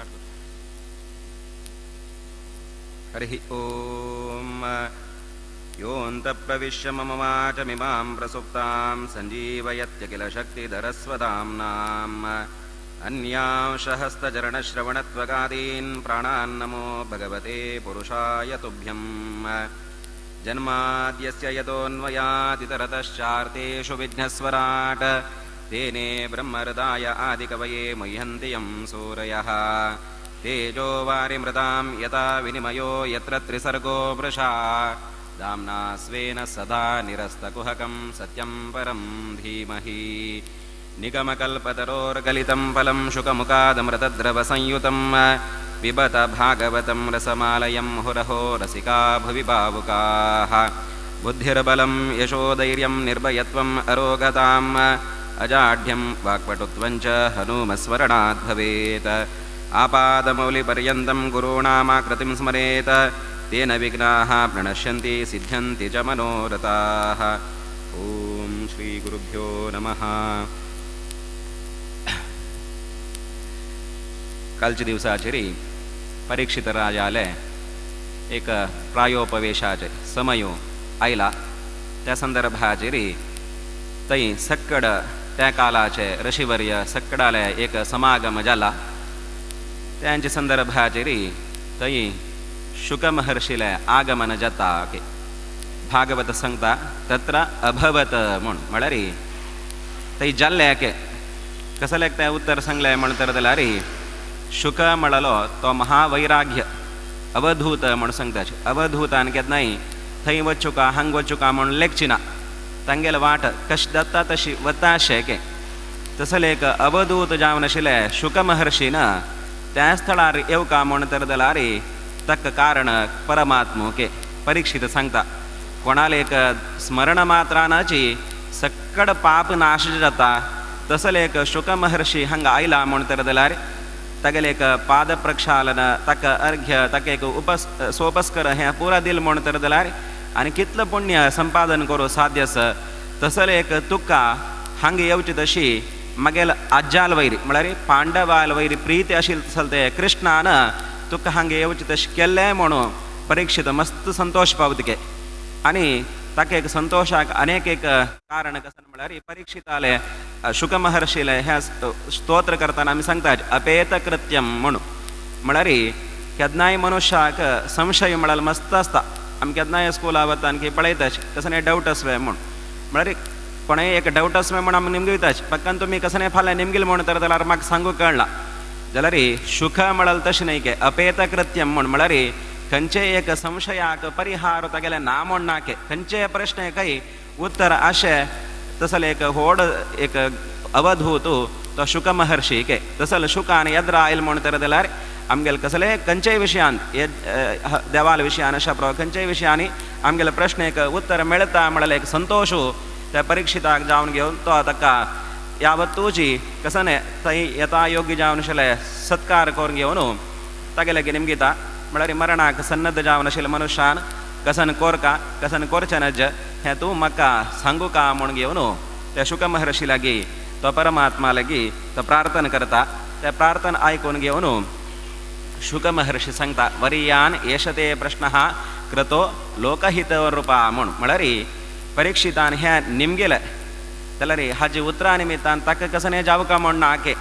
Start कर. हरिः ॐ. योऽन्तः प्रविश्य मम वाचमिमां प्रसुप्तां सञ्जीवयत्यखिल शक्तिधरस्वधाम्नाम्. अन्यांश हस्तचरणश्रवणत्वगादीन् प्राणान् नमो भगवते पुरुषाय तुभ्यम्. जन्माद्यस्य यतोऽन्वयातितरतश्चार्तेषु विघ्नस्वराट् तेने ब्रह्महृदाय आदिकवये मुह्यन्ति यं सूरयः. तेजो वारिमृदां यथा विनिमयो यत्र त्रिसर्गो मृषा. दाम्ना स्वेन सदा निरस्तकुहकं सत्यं परं धीमहि. निगमकल्पतरोर्गलितं फलं शुकमुखादमृतद्रवसंयुतं पिबत भागवतं रसमालयं मुहुरहो रसिका भुवि भावुकाः. बुद्धिर्बलं यशोधैर्यं निर्भयत्वम् अरोगताम् अजाढ्यं वाक्पटुत्वं च हनुमस्मरणात् भवेत्. आपादमौलिपर्यन्तं गुरूणामाकृतिं स्मरेत्, तेन विघ्नाः प्रणश्यन्ति, सिद्ध्यन्ति च मनोरथाः. ॐ श्रीगुरुभ्यो नमः. कालच्या दिवसाचेरी परीक्षित राजाले एक प्रायोपवेशाचे समयो आयला. त्या संदर्भाचेरी थंय सक्कड त्या कालाचे ऋषीवर्य सक्कडाले एक समागम जाला. त्यांचे संदर्भाचेरी थंय शुक महर्षीले आगमन जाता. भागवत सांगता, तत्र अभवत म्हूण, म्हळ्यार थंय जाल्ले. के कसलें तें उत्तर सांगलें म्हण तर जाल्यार शुक म्हणलो तो महावैराग्य अवधूत म्हूण सांगता. अवधूतान केन्नाय थंय वचुका हांग वचुका म्हूण लेखची ना. तांगेले वाट कशी जाता तशी वता अशें के. तसले एक अवधूत जावन आशिल्ले शुक महर्षीन त्या स्थळार येवका म्हूण तर जाल्यार ताका कारण परमात्मो. के परीक्षित सांगता, कोणाले एक स्मरण मात्रानाची सक्कड पाप नाश जाता, तसले एक शुक महर्षी हांगा आयला म्हूण तर जाल्यार तागेले एक पाद प्रक्षालन, ताका अर्घ्य, ताका एक उपस सोपस्कर हें पुरा दिल म्हूण तर जाल्यार आनी कितलो पुण्य संपादन करूं साध्य आसा. तसले एक तुका हांगा येवची तशी मागेल आज्जाल वैरी, म्हळ्यार पांडवाल वैरी प्रीती आशिल्ली तसल ते कृष्णान तुका हांगा येवची तशें केल्लें म्हणून परीक्षित मस्त संतोश पावतके. आनी ताका एक संतोशाक अनेक एक कारण कसं म्हळ्यार परीक्षिताले शुक महर्षीले हे स्तोत्र करतना आमी सांगतात अपेत कृत्यम म्हणून. म्हळ्यार केन्नाय मनुष्याक संशय म्हळ्यार मस्त आसता. आमी केन्नाय स्कुला वता आनी पळयता कसं डावट आसवे म्हूण. म्हळ्यार कोणेय एक डावट आसवे म्हूण आमी निमगिताच पक्कान तुमी कसं फाल्यां निमगील म्हूण तर जाल्यार म्हाका सांगूंक कळना. जाल्यार शुक म्हळ्यार तशें न्हय के, अपेत कृत्यम म्हूण म्हळ्यार खंयचेय एक संशयाक परिहार तागेलें ना म्हूण ना के. खंयचेय प्रश्न काही उत्तर अशें तसले एक व्हड एक अवधूत तो शुक महर्षी के. तसल शुकान येद्रा आयल म्हूण तर जाल्यार आमगेले कसले खंयच्याय विशयान, देवाल विशयान अशा प्रकार खंयच्याय विशयांनी आमगेले प्रश्न एक उत्तर मेळता म्हळ्यार एक संतोश त्या परीक्षिताक जावन घेवन तो ताका यावत्तूची कसं थंय येता योग्य जावन आशिल्ले सत्कार करून घेवन तागेले निमगिता. म्हळ्यार मरणाक सन्नद्ध जावन आशिल्ले मनुष्यान कसन कोरका कसन कोरचें नज हें तूं म्हाका सांगू का म्हूण घेवन त्या शुक महर्षी लागीं तो परमात्मा लागीं तो प्रार्थना करता. ते प्रार्थना आयकून घेवन शुक महर्षी सांगता, वरियान एष ते प्रश्न कृतो लोकहित रुपा म्हूण. म्हळ्यार परीक्षितान हें निमगेलें जाल्यार हाजे उतरा निमित्तान ताका कसने जावका म्हूण ना के.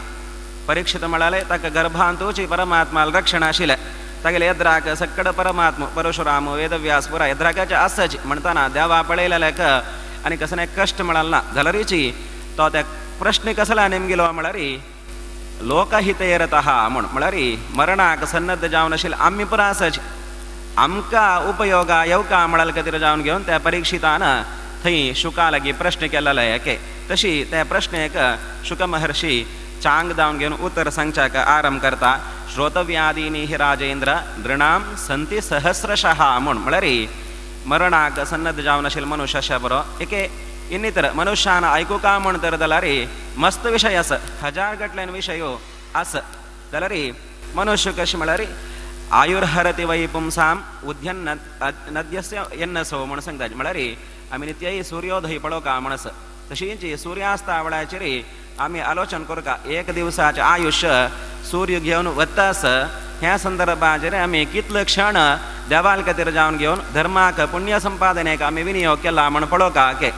परीक्षित म्हळ्यार ताका गर्भांतूची परमात्मा रक्षण आशिल्लें. तागेले येद्राक सक्कड परमात्मा परशुराम वेदव्यास पुरा येद्राकाचे आसाची म्हणटाना देवा पळयलेल्याक आनी कसने कश्ट म्हळाल ना. जाल्यारीची तो त्या प्रश्न कसला नेमगिलो म्हळ्यार लोकहितेरतः म्हूण. म्हळ्यार मरणाक सन्नद्ध जावन आशिल्ले आमी पुरा आसाची, आमकां उपयोगा येवका म्हळ्यार खातीर जावन घेवन त्या परीक्षितान थंय शुका लागीं प्रश्न केलेलो एके. तशी त्या प्रश्नेक शुक महर्षी चांग जावन घेवन उत्तर सांगच्याक आरंभ करता. श्रोतव्यादीनी हि राजेंद्र नृणां संती सहस्रशः म्हूण. म्हळ्यार मरणाक सन्नद्ध जावन आशिल्ले मनुष्य अशा बरो एके इन्नितर मनुष्यान आयकुका म्हूण तर जाल्यार मस्त विशय आसा, हजार गटल्यान विशयो आसा. जाल्यार मनुष्य कशें म्हळ्यार आयुर्हरति वै पुंसाम उद्यन नद्यस्य येन्नसो म्हूण सांगता. म्हळ्यार आमी नित्यय सूर्योदय पळोवका म्हणस तशीच सुर्यास्ता वेळाचेर आमी आलोचन करका एक दिवसाचें आयुष्य सूर्य घेवन वता आसा. ह्या संदर्भाचेर आमी कितले क्षण देवाल खातीर जावन घेवन धर्माक पुण्य संपादनेक आमी विनियोग केला म्हण पळोवका के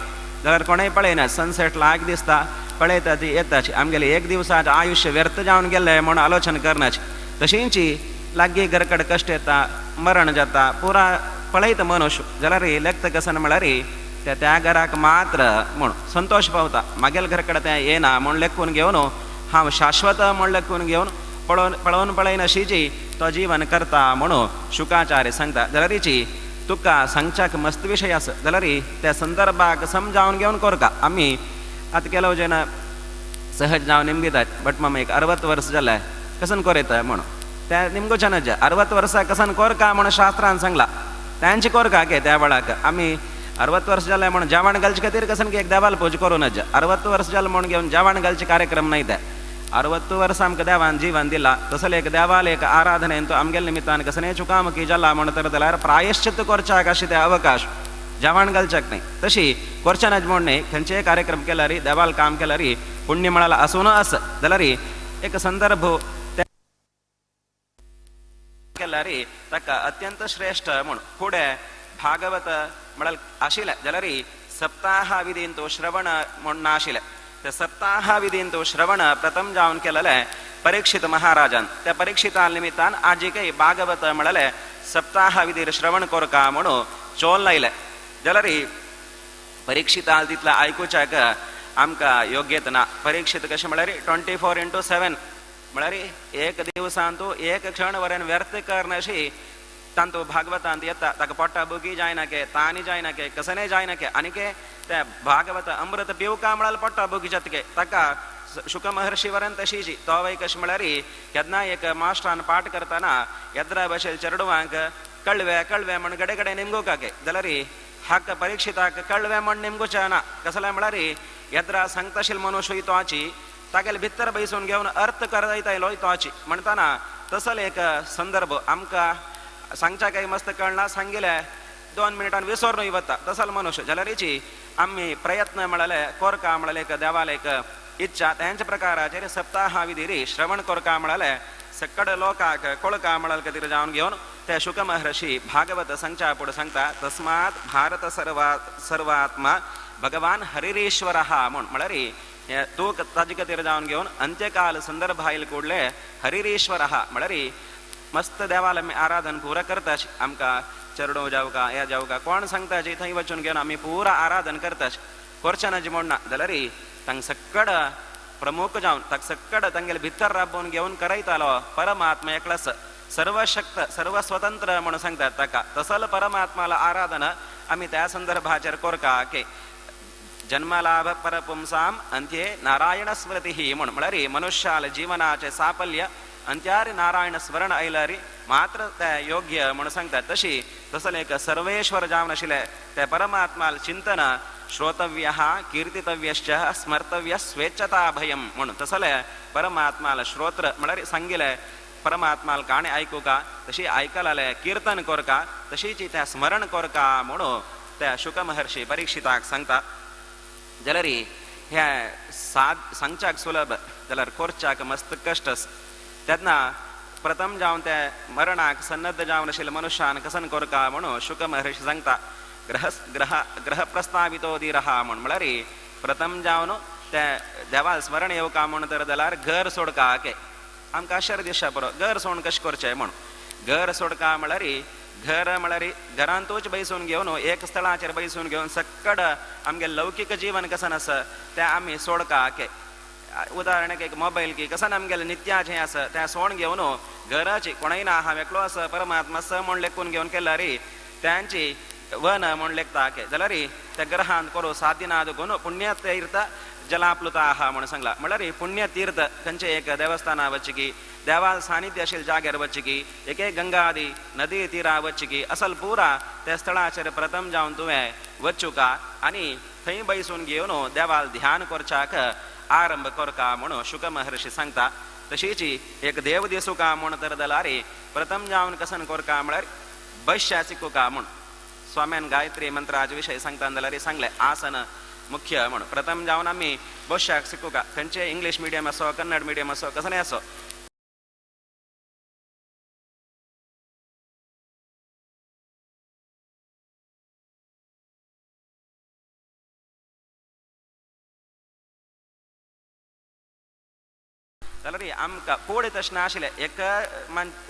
जाल्यार कोणूय पळयना. सनसेट लायक दिसता पळयता ती येताची आमगेले एक दिवसाचें आयुश्य व्यर्थ जावन गेलें म्हूण आलोचन करनाची. तशींच लागीं घरकड कश्ट येता, मरण जाता, पुरा पळयता मनुष्य जाल्यार लेखता कसन म्हळ्यार त्या त्या घराक मात्र म्हूण संतोश पावता. मागेल घरकडेन तें येना म्हूण लेखून घेवन हांव शाश्वत म्हूण लेखून घेवन पळोवन पळोवन पळयनाशीची तो जीवन करता म्हणून शुकाचार्य सांगता. जाल्यारीची तुका सांगच्याक मस्त विशय आसा जाल्यार त्या संदर्भाक समजावन घेवन कोरका. आमी आतां ಕೆಲವು ಜನ सहज जावन निमगितात बट मामा एक 60 वर्स जालें कसन कोरयता म्हणून त्या निमगो जनज 60 वर्सां कसन कोरका म्हणून शास्त्रान सांगला तांचे कोरका के. त्या वेळाक आमी 60 वर्स जालें म्हणून जेवण घालचे खातीर कसन की एक देवाल पूज करूं नज. 60 वर्स जालें म्हणून घेवन जेवण घालचे कार्यक्रम न्हय ते. 60 वर्स आमकां देवान जीवन दिला तसले एक देवाल एक आराधनेन तो आमगेले निमित्तान कसने चुकामुकी जाला म्हण तर जाल्यार प्रायश्चित करच्याक अशें ते अवकाश जेवण घालच्याक न्हय. तशी करचे नाच म्हूण न्हय, खंयचेय कार्यक्रम केल्यार देवाल काम केल्यार पुण्य म्हळ्यार आसून आस जाल्यार एक संदर्भ केल्यार ताका अत्यंत श्रेश्ठ म्हूण. फुडें भागवत म्हळ्यार आशिल्लें जाल्यार सप्ताह विधीन तो श्रवण म्हूण नाशिल्लें. ते सप्ताह विधीन तो श्रवण प्रथम जावन केलेलें परीक्षित महाराजान. त्या परीक्षिता निमित्तान आजिकय भागवत म्हळ्यार सप्ताह विधीर श्रवण कोरका म्हणून चोल लायलें जाल्यार परीक्षिताल तितलें आयकुच्याक आमकां योग्यत ना. परीक्षित कशें म्हळ्यार 24x7 म्हळ्यार एक दिवसान तूं एक क्षण वरेन व्यर्थ करनाशी तांतू भागवतांत येता. ताका पोटा बुगी जायना के तानी जायना के कसने जायना के आनी के ते भागवत अमृत पिवका म्हळ्यार पोटा बुगी जाता के. ताका शुक महर्षी वरेन तशीची तो वय कशें म्हळ्यार केन्ना एक मास्टरान पाठ करतना येद्रा भशेन चेडवांक कळवे कळवे म्हण गडे गडे निमगोका के जाल्यार हाक परीक्षिताक कळवे म्हण निमगोचे ना. कसलें म्हळ्यार येद्रा सांगताशील मनुष्य तोची तागेले भितर बैसून घेवन अर्थ करयता तोची म्हणटाना तसलो एक संदर्भ आमकां सांगच्या काही मस्त कळना सांगिले 2 मिनटान विसरून वता तसल मनुष्य जाल्यारीची आमी प्रयत्न म्हळ्यार कोरका म्हळ्यार एक देवाल एक इच्छा तेंच्या प्रकाराचेर सप्ताह विधिरी श्रवण कोरका म्हळ्यार सकड लोकाक कोळका म्हळ्यार खातीर जावन घेवन ते शुक महर्षी भागवत सांगच्या फुडें सांगता तस्मात भारत सर्वा सर्वात्मा भगवान हरिरीश्वर म्हूण म्हळ्यार तूं ताजे खातीर जावन घेवन अंत्यकाल संदर्भ आयल कुडले हरिरीश्वर म्हळ्यार मस्त देवाल आमी आराधन पुरा करता. आमकां चेरडो जावका हे जावका कोण सांगता थंय वचून घेवन आमी पुरा आराधन करता करचे ना म्हण ना जाल्यार तांकां सकड प्रमुख जावन ताका सकड तांगेले भितर राबोवन घेवन करयतालो परमात्मा एकलोच सर्वशक्त सर्वस्वतंत्र म्हणून सांगतात ताका. तसल परमात्माला आराधना आमी त्या संदर्भाचेर कोरका के जन्मलाभ परपुंसाम अंत्ये नारायण स्मृती म्हूण म्हळ्यार मनुष्याल जीवनाचे साफल्य अंत्यार नारायण स्मरण आयल्यार मात्र ते योग्य म्हणून सांगतात. तशी तसले एक सर्वेश्वर जावन आशिल्ले ते परमात्माल चिंतन श्रोतव्य कीर्तितव्यश्च स्मर्तव्य स्वेच्छता भयम म्हणून तसले परमात्माल श्रोत्र म्हळ्यार सांगिले परमात्माल काणी आयकुका तशी आयकलाले कीर्तन कोरका तशीच त्या स्मरण कोरका म्हणून त्या शुक महर्षी परीक्षिताक सांगता. जाल्यार हे साद सांगच्याक सुलभ जाल्यार कोरच्याक मस्त कश्ट. तेन्ना प्रथम जावन ते मरणाक सन्नद्ध जावन आशिल्ले मनुष्यान कसन कोरका म्हणून शुक महर्षी सांगता ग्रह ग्रह ग्रह प्रस्तावितो धीरः म्हूण म्हळ्यार प्रथम जावन ते देवाल स्मरण येवका म्हूण तर जाल्यार घर सोडका के. आमकां आश्चर्य दिसता बरो घर सोडून कशें करचें म्हूण. घर सोडका म्हळ्यार घर म्हळ्यार घरांतूच बैसून घेवन एक स्थळाचेर बैसून घेवन सक्कड आमगे लौकीक जीवन कसन आसा तें आमी सोडका के. उदाहरणाक एक मोबायल की कसन आमगेलें नित्याचें आसा तें सोड घेवन घराची कोणय ना हांव एकलो आसा परमात्मा स म्हूण लेखून घेवन केल्यार त्यांची वन म्हूण लेखता के. जाल्यार त्या ग्रहांत करूं सात दिनां देखून पुण्यतीर्थ जलाप्लुता आहा म्हणून सांगला. म्हळ्यार पुण्यतीर्थ खंयचे एक देवस्थाना वचकी देवाल सानिध्य आशिल्ल्या जाग्यार वचकी एक एक गंगादी नदी तिरा वचकी असल पुरा त्या स्थळाचेर प्रथम जावन तुवें वचुका आनी थंय बैसून घेवन देवाल ध्यान करच्याक आरंभ करका म्हणून शुक महर्षी सांगता. तशीच एक देव दिसुका म्हूण तर जाल्यार प्रथम जावन कसन करका म्हळ्यार बश्या शिकुका म्हूण स्वाम्यान गायत्री मंत्राचे विशय सांगता जाल्यार सांगले आसन मुख्य म्हणून प्रथम जावन आमी बश्याक शिकुका. खंयचे इंग्लीश मिडियम असो कन्नड मिडियम असो कसलें असो. जाल्यार आमकां पळय तशें नाशिल्लें. एक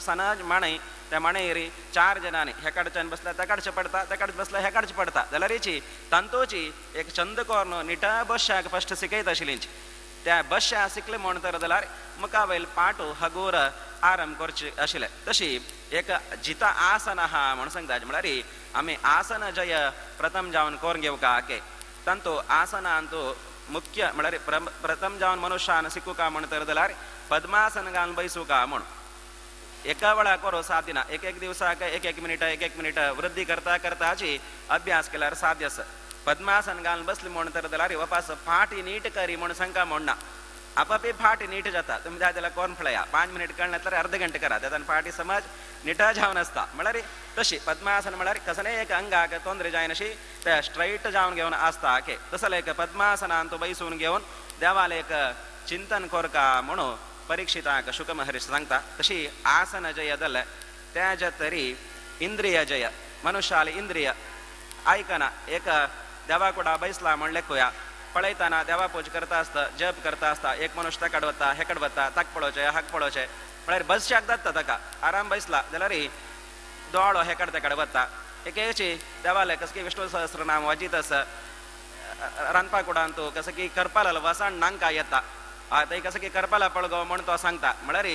सनज माणय त्या माणयरी चार जणांनी ह्या कडच्यान बसल्या त्या कडचें पडता, त्या कडचे बसल्या ह्या कडचें पडता, जाल्यारीची तांतोची एक चंद कोर्न निटा बश्याक फस्ट शिकयत आशिल्लींची. त्या बश्या शिकले म्हण तर जाल्यार मुखा वयल पाटो हगूर आराम करचे आशिल्ले. तशी एक जिता आसन आहा म्हण सांगता, म्हळ्यार आमी आसन जय प्रथम जावन करून घेवका के तांतो आसनांतो मुख्य म्हळ्यार प्रथम जावन मनुष्यान शिकूका म्हण तर जाल्यार पद्मासन घालून बैसूका म्हण. एका वेळा करो साध्य ना, एक एक दिवसाक एक एक मिनिट एक एक मिनिट वृद्धी करता करताची अभ्यास केल्यार साध्य आसा. पद्मासन घालून बसली म्हण तर जाल्यार वपास फाटी नीट करी म्हण सांगका म्हण ना, आपापी फाटी नीट जाता. तुमी जाय जाल्यार कोण पळया 5 मिनिट कळना जाल्यार अर्द घंटे करा, तेन्ना फाटी समज निटा जावन आसता. म्हळ्यार तशी पद्मासन म्हळ्यार कसलेय एक अंगाक तोंदरे जायनाशी ते स्ट्रैट जावन घेवन आसता के. तसले एक पद्मासनान तो बैसून घेवन देवाले एक चिंतन कोरका म्हणून परीक्षिताक शुक महर्षी सांगता. तशी आसन जय जालें तेज्या तरी इंद्रिय जय. मनुष्याले इंद्रिय आयकना, एक देवा कुडा बैसला म्हण लेखुया, पळयतना देवा पूज करता आसता, जप करता आसता, एक मनुष्य ताकड वता हेकड वता, ताक पळोवचें हाक पळोवचें म्हळ्यार बसच्याक जाता ताका आराम बैसला जाल्यार दोळो हेकड तेकड वता. एकेची देवाले कसं की विष्णू सहस्रनाम वाजीत आसा, रांदपा कुडान तूं कसं की करपाला वसाण नांका येता थंय कसं की करपाला पळगो म्हण तो सांगता, म्हळ्यार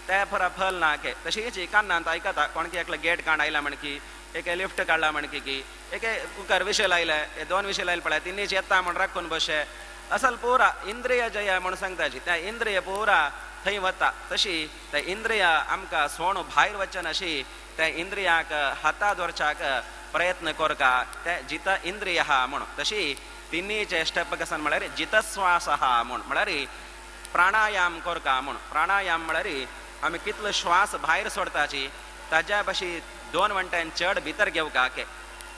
ते फरा फल ना के. तशीच कान्नांत आयकता कोण की एकलो गेट काण आयला म्हण की, एक लिफ्ट काडला म्हण की, एक कुकर विशल आयले, 2 विशल आयले पळय तिन्हीच येता म्हण राखून बशे असल पुरा इंद्रिय जय म्हण सांगताची. त्या इंद्रिय पुरा थंय वता. तशी त्या इंद्रिय आमकां सोण भायर वचन अशी त्या इंद्रियाक हाता दवरच्याक प्रयत्न करका ते जित इंद्रिय आहा म्हण. तशी तिन्हीचे स्टेप कसन म्हळ्यार जितश्वास आहा म्हण, म्हळ्यार प्राणायाम करका म्हण. प्राणायाम म्हळ्यार आमी कितलो श्वास भायर सोडताची ताज्या पशी 2 वंट्यान चड भितर घेवका के.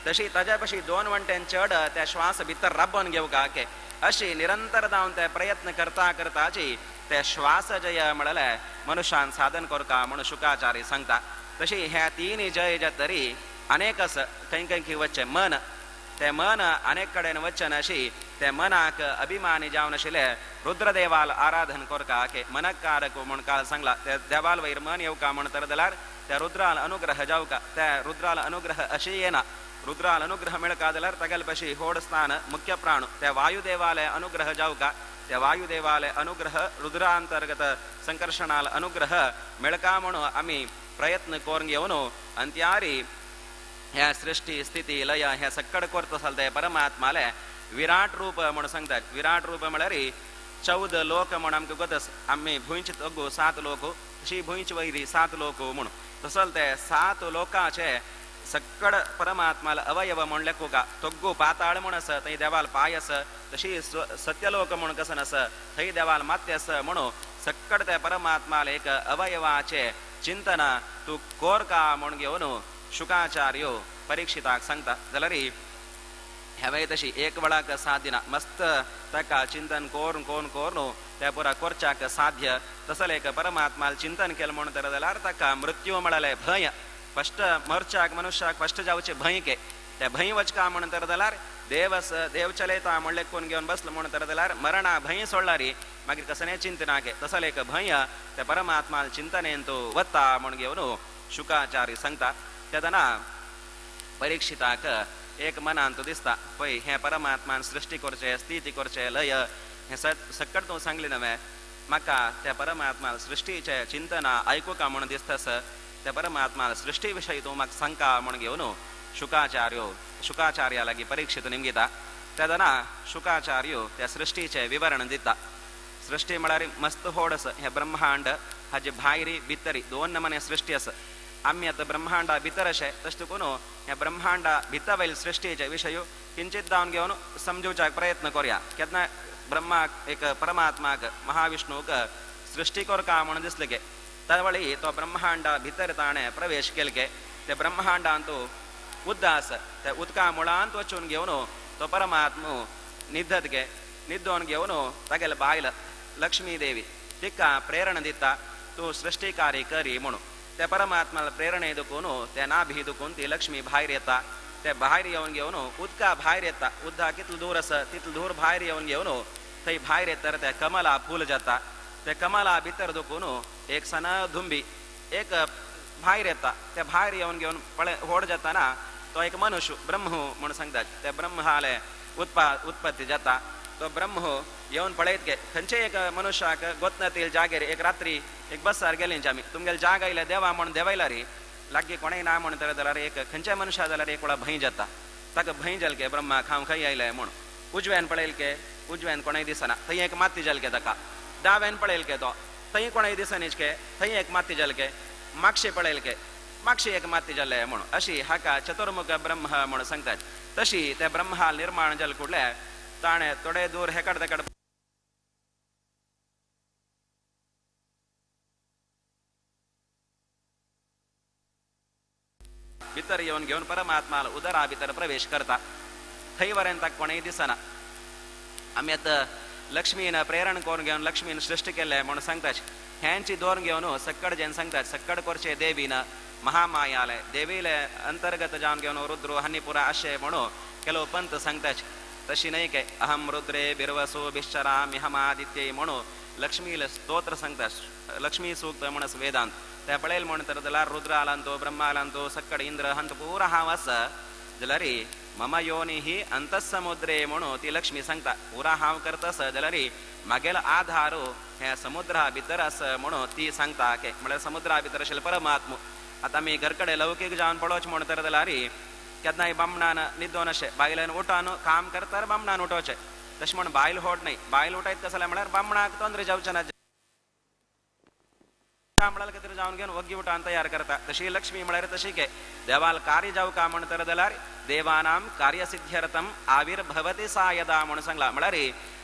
तशी ताज्या पशी 2 वंट्यान चड त्या श्वास भितर राबोवन घेवका के. अशी निरंतर जावन ते प्रयत्न करता करताची ते श्वास जय म्हळ्यार मनुष्यान साधन करका म्हणून शुकाचार्य सांगता. तशी ह्या तिनूय जय जे तरी अनेक आसा खंय खंय वचचें मन, ते मन अनेक कडेन वचन अशी ते मनाक अभिमानी जावन आशिल्ले रुद्रदेवाल आराधन करका के मनकारक म्हूण काल सांगला. ते देवाल वयर मन येवका म्हण तर जाल्यार त्या रुद्राल अनुग्रह जावका, त्या रुद्राल अनुग्रह अशी येना. रुद्राल अनुग्रह मेळका जाल्यार तागेले पशी होड स्थान मुख्य प्राण त्या वायुदेवालय अनुग्रह जावका, त्या वायुदेवालय अनुग्रह रुद्रांतर्गत संकर्षणाल अनुग्रह मेळका म्हणून आमी प्रयत्न करून घेवन अंत्यारी ह्या सृष्टी स्थिती लय ह्या सक्कड करता आसता ते परमात्माले विराट रूप म्हणून सांगतात. विराट रूप म्हळ्यार 14 लोक म्हण आमकां गोत आमी भुंयचे तग्गू 7 लोक, अशी भुंयचे वयरी 7 लोक म्हणून तसल ते 7 लोकांचे सक्कड परमात्माला अवयव म्हण लेखुका. तग्गू पाताळ म्हण आसा थंय देवाल पांय आसा, तशी सत्यलोक म्हण कसन आसा थंय देवाल मात्य आसा म्हणून सक्कड त्या परमात्माला एक अवयवाचे चिंतन तूं कोर का म्हण घेवन शुकाचार्यो परीक्षिताक सांगता. जाल्यार हेवय तशी एक वेळाक साध्य ना, मस्त ताका चिंतन कोरून कोरून कोरून त्या पुरा कोरच्याक साध्य. तसले एक परमात्माल चिंतन केलें म्हण तर जाल्यार ताका मृत्यू म्हळ्यार भंय फस्ट मरच्याक मनुष्याक फस्ट जावचे भंय के त्या भंय वचका म्हण तर जाल्यार देवस देव चलयता म्हणलें कोण घेवन बसलो म्हण तर जाल्यार मरणा भंय सोडलारी मागीर कसलें चिंतना के. तसले एक भंय त्या परमात्माल चिंतनेन तो वता म्हण घेवन शुकाचार्य सांगता. तेन्ना परीक्षिताक एक मनांत दिसता पळय हें परमात्मान सृश्टी करचें स्थिती करचें लय हें सक्कट तूं सांगलें नवें म्हाका त्या परमात्मा सृश्टीचें चिंतना आयकुका म्हूण दिसता सर त्या परमात्मा सृश्टी विशयी तूं म्हाका सांगका म्हूण घेवन शुकाचार्यो शुकाचार्या लागीं परीक्षित निमगिता. तेन्ना शुकाचार्यो त्या सृश्टीचें विवरण दिता. सृश्टी म्हळ्यार मस्त होड आसा हें ब्रह्मांड हाजे भायरी भितरी 2 नमने सृश्टी आसा. आमी आतां ब्रह्मांडा भितर अशें तशें देखून ह्या ब्रह्मांडा भितर वयल सृश्टीचे विशय किंचित जावन घेवन समजुवच्याक प्रयत्न करुया. केन्ना ब्रह्माक एक परमात्माक महाविष्णूक सृश्टी करका म्हणून दिसलें गे त्या तो ब्रह्मांडा भितर ताणें प्रवेश केले गे ते ब्रह्मांडांत उदक आसा त्या उदका मुळांत वचून घेवन तो परमात्मा न्हिदत गे न्हिदोवन घेवन तागेले बायल लक्ष्मी देवी तिका प्रेरणा दिता तूं सृश्टी कार्य करी म्हणून. त्या परमात्माला प्रेरणे दुखून त्या नाभी दुखून ती लक्ष्मी भायर येता. ते भायर येवन घेवन उदका भायर येता, उदका कितलो दूर आसा तितलो दूर भायर येवन घेवन थंय भायर येतर त्या कमला फूल जाता. ते कमला भितर दुखून एक सन धुंबी एक भायर येता. ते भायर येवन घेवन पळय व्हड जाताना तो एक मनुष्य ब्रह्म म्हूण सांगतात. ते ब्रह्माले उत्पत्ती जाता. तो ब्रह्म येवन पळयत गे खंयचे एक मनुष्याक गोतनातील जागेर एक रात्री एक बसार गेलींच आमी तुमगेले जाग आयले देवा म्हूण देवायला री लागीं कोणेय ना म्हण तर जाल्यार एक खंयच्या मनशा जाल्यार एक वेळा भंय जाता. ताका भंय जाल के ब्रह्मा हांव खंय आयले म्हूण. उजव्यान पळयल के उजव्यान कोणेय दिसना, थंय एक माती जाल के ताका. दाव्यान पळयल के तो थंय कोणेय दिसनीच के, थंय एक माती जाल के. मागशे पळयल के मागशे एक माती जाले म्हूण. अशी हाका चतुर्मुख ब्रह्म म्हूण सांगतात. तशी ते ब्रह्मा निर्माण जाल कुडले ताणें थोडे दूर हेकड तेकड भितर येवन घेवन परमात्मा उदरा भितर प्रवेश करता. थंय वरेन ताका कोणेय दिसना. आमी आतां लक्ष्मीन प्रेरण करून घेवन लक्ष्मीन सृश्टी केल्ले म्हूण सांगतात. ह्यांची दोन घेवन सक्कड जेन सांगतात सक्कड करचे देवीन महामायाले देवीले अंतर्गत जावन घेवन रुद्र हन्निपुरा अशें म्हणून ಕೆಲವು पंत सांगतात. तशी न्हय के अहम रुद्रे बिरवसो बिश्चराम्यहमादित्य म्हणून लक्ष्मीले स्तोत्र सांगतात. लक्ष्मी सूक्त म्हणस वेदांत त्या पळयल म्हण तर जाल्यार रुद्र आलांतो ब्रह्मा आलांतो सक्कड इंद्र हंत पुरा हांव आसा जाल्यार मम योनी ही अंतसमुद्रे म्हणून ती लक्ष्मी सांगता. पुरा हांव करतस जाल्यार मागेलो आधार हे समुद्रा भितर आसा म्हणून ती सांगता. के म्हळ्यार समुद्रा भितर आशिल्लो परमात्मा. आतां आमी घरकडे लौकीक जावन पळोवचें म्हण तर जाल्यार केन्नाय बामणान न्हिदोन अशें बायलान उठोन काम करता बामणान उठोवचें. तशें म्हण बायल होड न्हय. बायल उठयत कसलें म्हळ्यार बामणाक तोंदरे जावचें ना म्हळ्यार खातीर जावन घेवन वग्गी उठान तयार करता. तशी लक्ष्मी म्हळ्यार तशी के देवाल कार्य जावका म्हण तर जाल्यार देवानां कार्यसिद्ध्यर्थम आविर्भवती सा यदा म्हूण सांगला. म्हळ्यार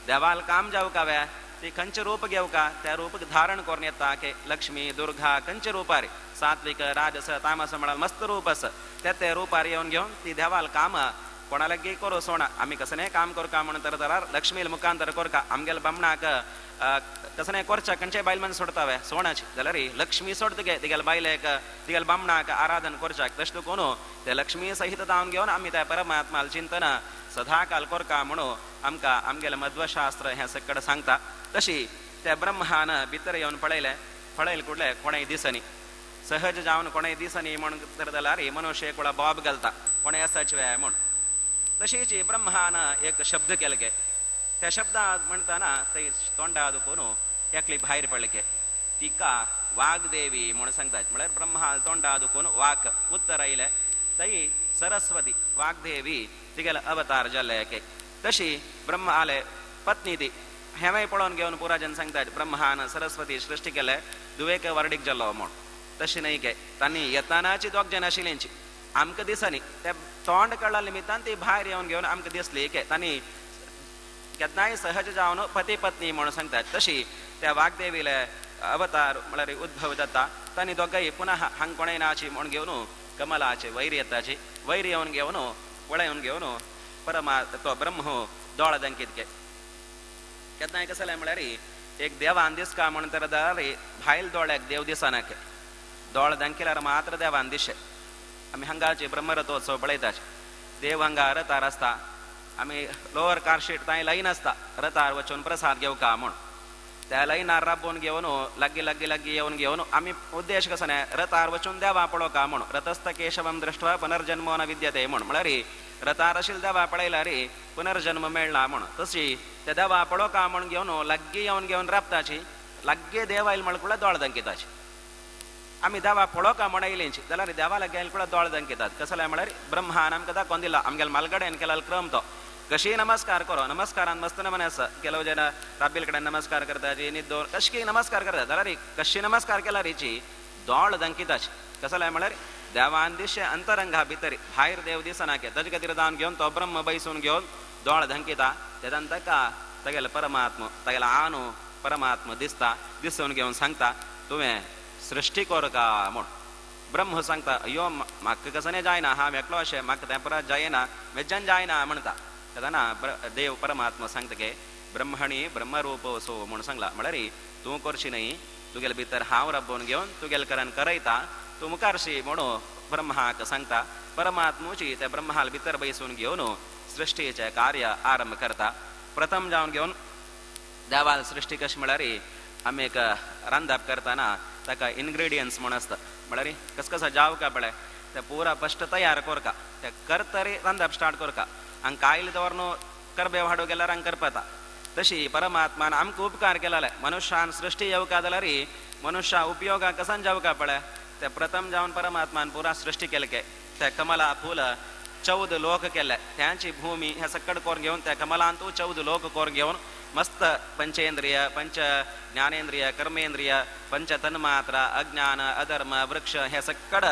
देवाल काम जावका वे ती खंयचें रूप घेवका त्या रूप धारण करून येता के लक्ष्मी दुर्गा खंयचे रुपार सात्विक राजस तामस म्हळ्यार मस्त रूप आसा त्या ते रुपार येवन घेवन ती देवाल काम कोणा लागीं करूं सोणा. आमी कसलें काम करका म्हण तर जाल्यार लक्ष्मी मुखांतर करका. आमगेले बामणाक कसलें करच्या खंयचे बायल मनस सोडता वे सोणाची जाल्यार लक्ष्मी सोडता गे तिगेले बायलेक तिगेले बामणाक आराधन करच्याक. तशें कोण ते लक्ष्मी सहित जावन घेवन आमी त्या परमात्माल चिंतन सदाकाल करका म्हणून आमकां आमगेलें मध्वशास्त्र हें सकड सांगता. तशी त्या ब्रह्मान भितर येवन पळयलें पळयलें कुडलें कोणेय दिसनी सहज जावन कोणेय दिसनी म्हण तर जाल्यार मनुष्य एक वेळा बोब घालता कोणेय आसाच वे म्हूण. तशीच ब्रह्मान एक शब्द केले गे त्या शब्दात म्हणताना थंय तोंडा दुखून एकली भायर पडले गे तिका वाग्देवी म्हूण सांगतात. म्हळ्यार ब्रह्मा तोंडा दुखून वाक उत्तर आयलें थंय सरस्वती वाग्देवी तिगेले अवतार जाले के. तशी ब्रह्माले पत्नी ती हेंवय पळोवन घेवन पुरा जन सांगतात ब्रह्मान सरस्वती सृश्टी केले दुवेक वर्डीक जालो म्हूण. तशी न्हय गे तांणी येतानाची दोग जन आशिल्लींची आमकां दिसनी ते तोंड काडल्या निमित्तान ती भायर येवन घेवन आमकां दिसली के तांणी केन्नाय सहज जावन पती पत्नी म्हणून सांगतात. तशी त्या वाग्देवीले अवतार म्हळ्यार उद्भव जाता. तांणी दोगांय पुनः हांग कोणेय नाची म्हूण घेवन कमलाचे वैर येताची वैर येवन घेवन वळेवन घेवन परमा तो ब्रह्म दोळ दंकीत के केन्नाय कसलें म्हळ्यार एक देवान दिसका म्हण तर जाल्यार भायल दोळ्याक देव दिसना के दोळ दंकिल्यार मात्र देवान दिशे. आमी हांगाचे ब्रह्मरथोत्सव पळयताचे देव हांगा रथार आसता. आमी लोअर कारशीट थंय लायन आसता रथार वचून प्रसाद घेवका म्हूण. त्या लायनार राबोवन घेवन लागीं लागीं लागीं येवन घेवन आमी उद्देश कसो न्हय रथार वचून देवा पळोवका म्हूण. रथस्थ केशवम दृष्ट्वा पुनर्जन्म न विद्यते म्हूण. म्हळ्यार रथार आशिल्ले देवा पळयल्यार पुनर्जन्म मेळना म्हूण. तशी त्या देवा पळोवका म्हूण घेवन लागीं येवन घेवन राबताची लागीं देव आयल म्हळ्यार दोळ दंकिताची. आमी देवा पळोवका म्हण आयलींची जाल्यार देवा लागीं आयल दोळ दंकितात. कसलें म्हळ्यार ब्रह्मान आमकां दाखोवन दिला आमगेले मालगड्यान केला क्रम तो कशी नमस्कार करो. नमस्कारान मस्त नमन आसा ಕೆಲವು जन राब्बील कडेन नमस्कार करताची न्हिदोन कशी नमस्कार करता जाल्यार कशी नमस्कार केल्यार हिची दोळ दंकिताची. कसलें म्हळ्यार देवान दिशे अंतरंगा भितर भायर देव दिसना के ताजे खातीर जावन घेवन तो ब्रह्म बैसून घेवन दोळ धंकिता. तेन्ना ताका तागेलो परमात्मा तागेलो आनो परमात्मा दिसता. दिसून घेवन सांगता तुवें सृश्टी करका म्हूण. ब्रह्म सांगता अयो म्हाका कसलें जायना हांव एकलो अशें म्हाका तें परत जायना मेज्जान जायना म्हणटा. तेन्ना देव परमात्मा सांगता के ब्रह्मणी ब्रह्मरूप असो म्हूण सांगला. म्हळ्यार तूं करशी न्हय तुगेले भितर हांव राबोवन घेवन तुगेले करण करयता तूं मुखारशी म्हणून ब्रह्माक सांगता. परमात्मूची त्या ब्रह्माल भितर बैसून घेवन सृश्टीचें कार्य आरंभ करता. प्रथम जावन घेवन देवाल सृश्टी कशी म्हळ्यार आमी एक रांदप करतना ताका इनग्रेडियंट्स म्हूण आसता, म्हळ्यार कस कसा जावका पळय ते पुरा फस्ट तयार करका, ते करतरी रांदप स्टार्ट करका. हांगा कायल दवरून करबेव हाडूं गेल्यार हांगा करपता. तशी परमात्मान आमकां उपकार केलेले, मनुष्यान सृश्टी येवका जाल्यार मनुष्या उपयोगा कसान जावका पळय ते प्रथम जावन परमात्मान पुरा सृश्टी केले के त्या कमला फूल 14 लोक केले, त्यांची भूमी हे सकड कोर घेवन त्या कमलांतू 14 लोक कोर घेवन मस्त पंचेंद्रिय, पंच ज्ञानेंद्रिय, कर्मेंद्रिय, पंच तन्मात्रा, अज्ञान, अधर्म, वृक्ष हे सकड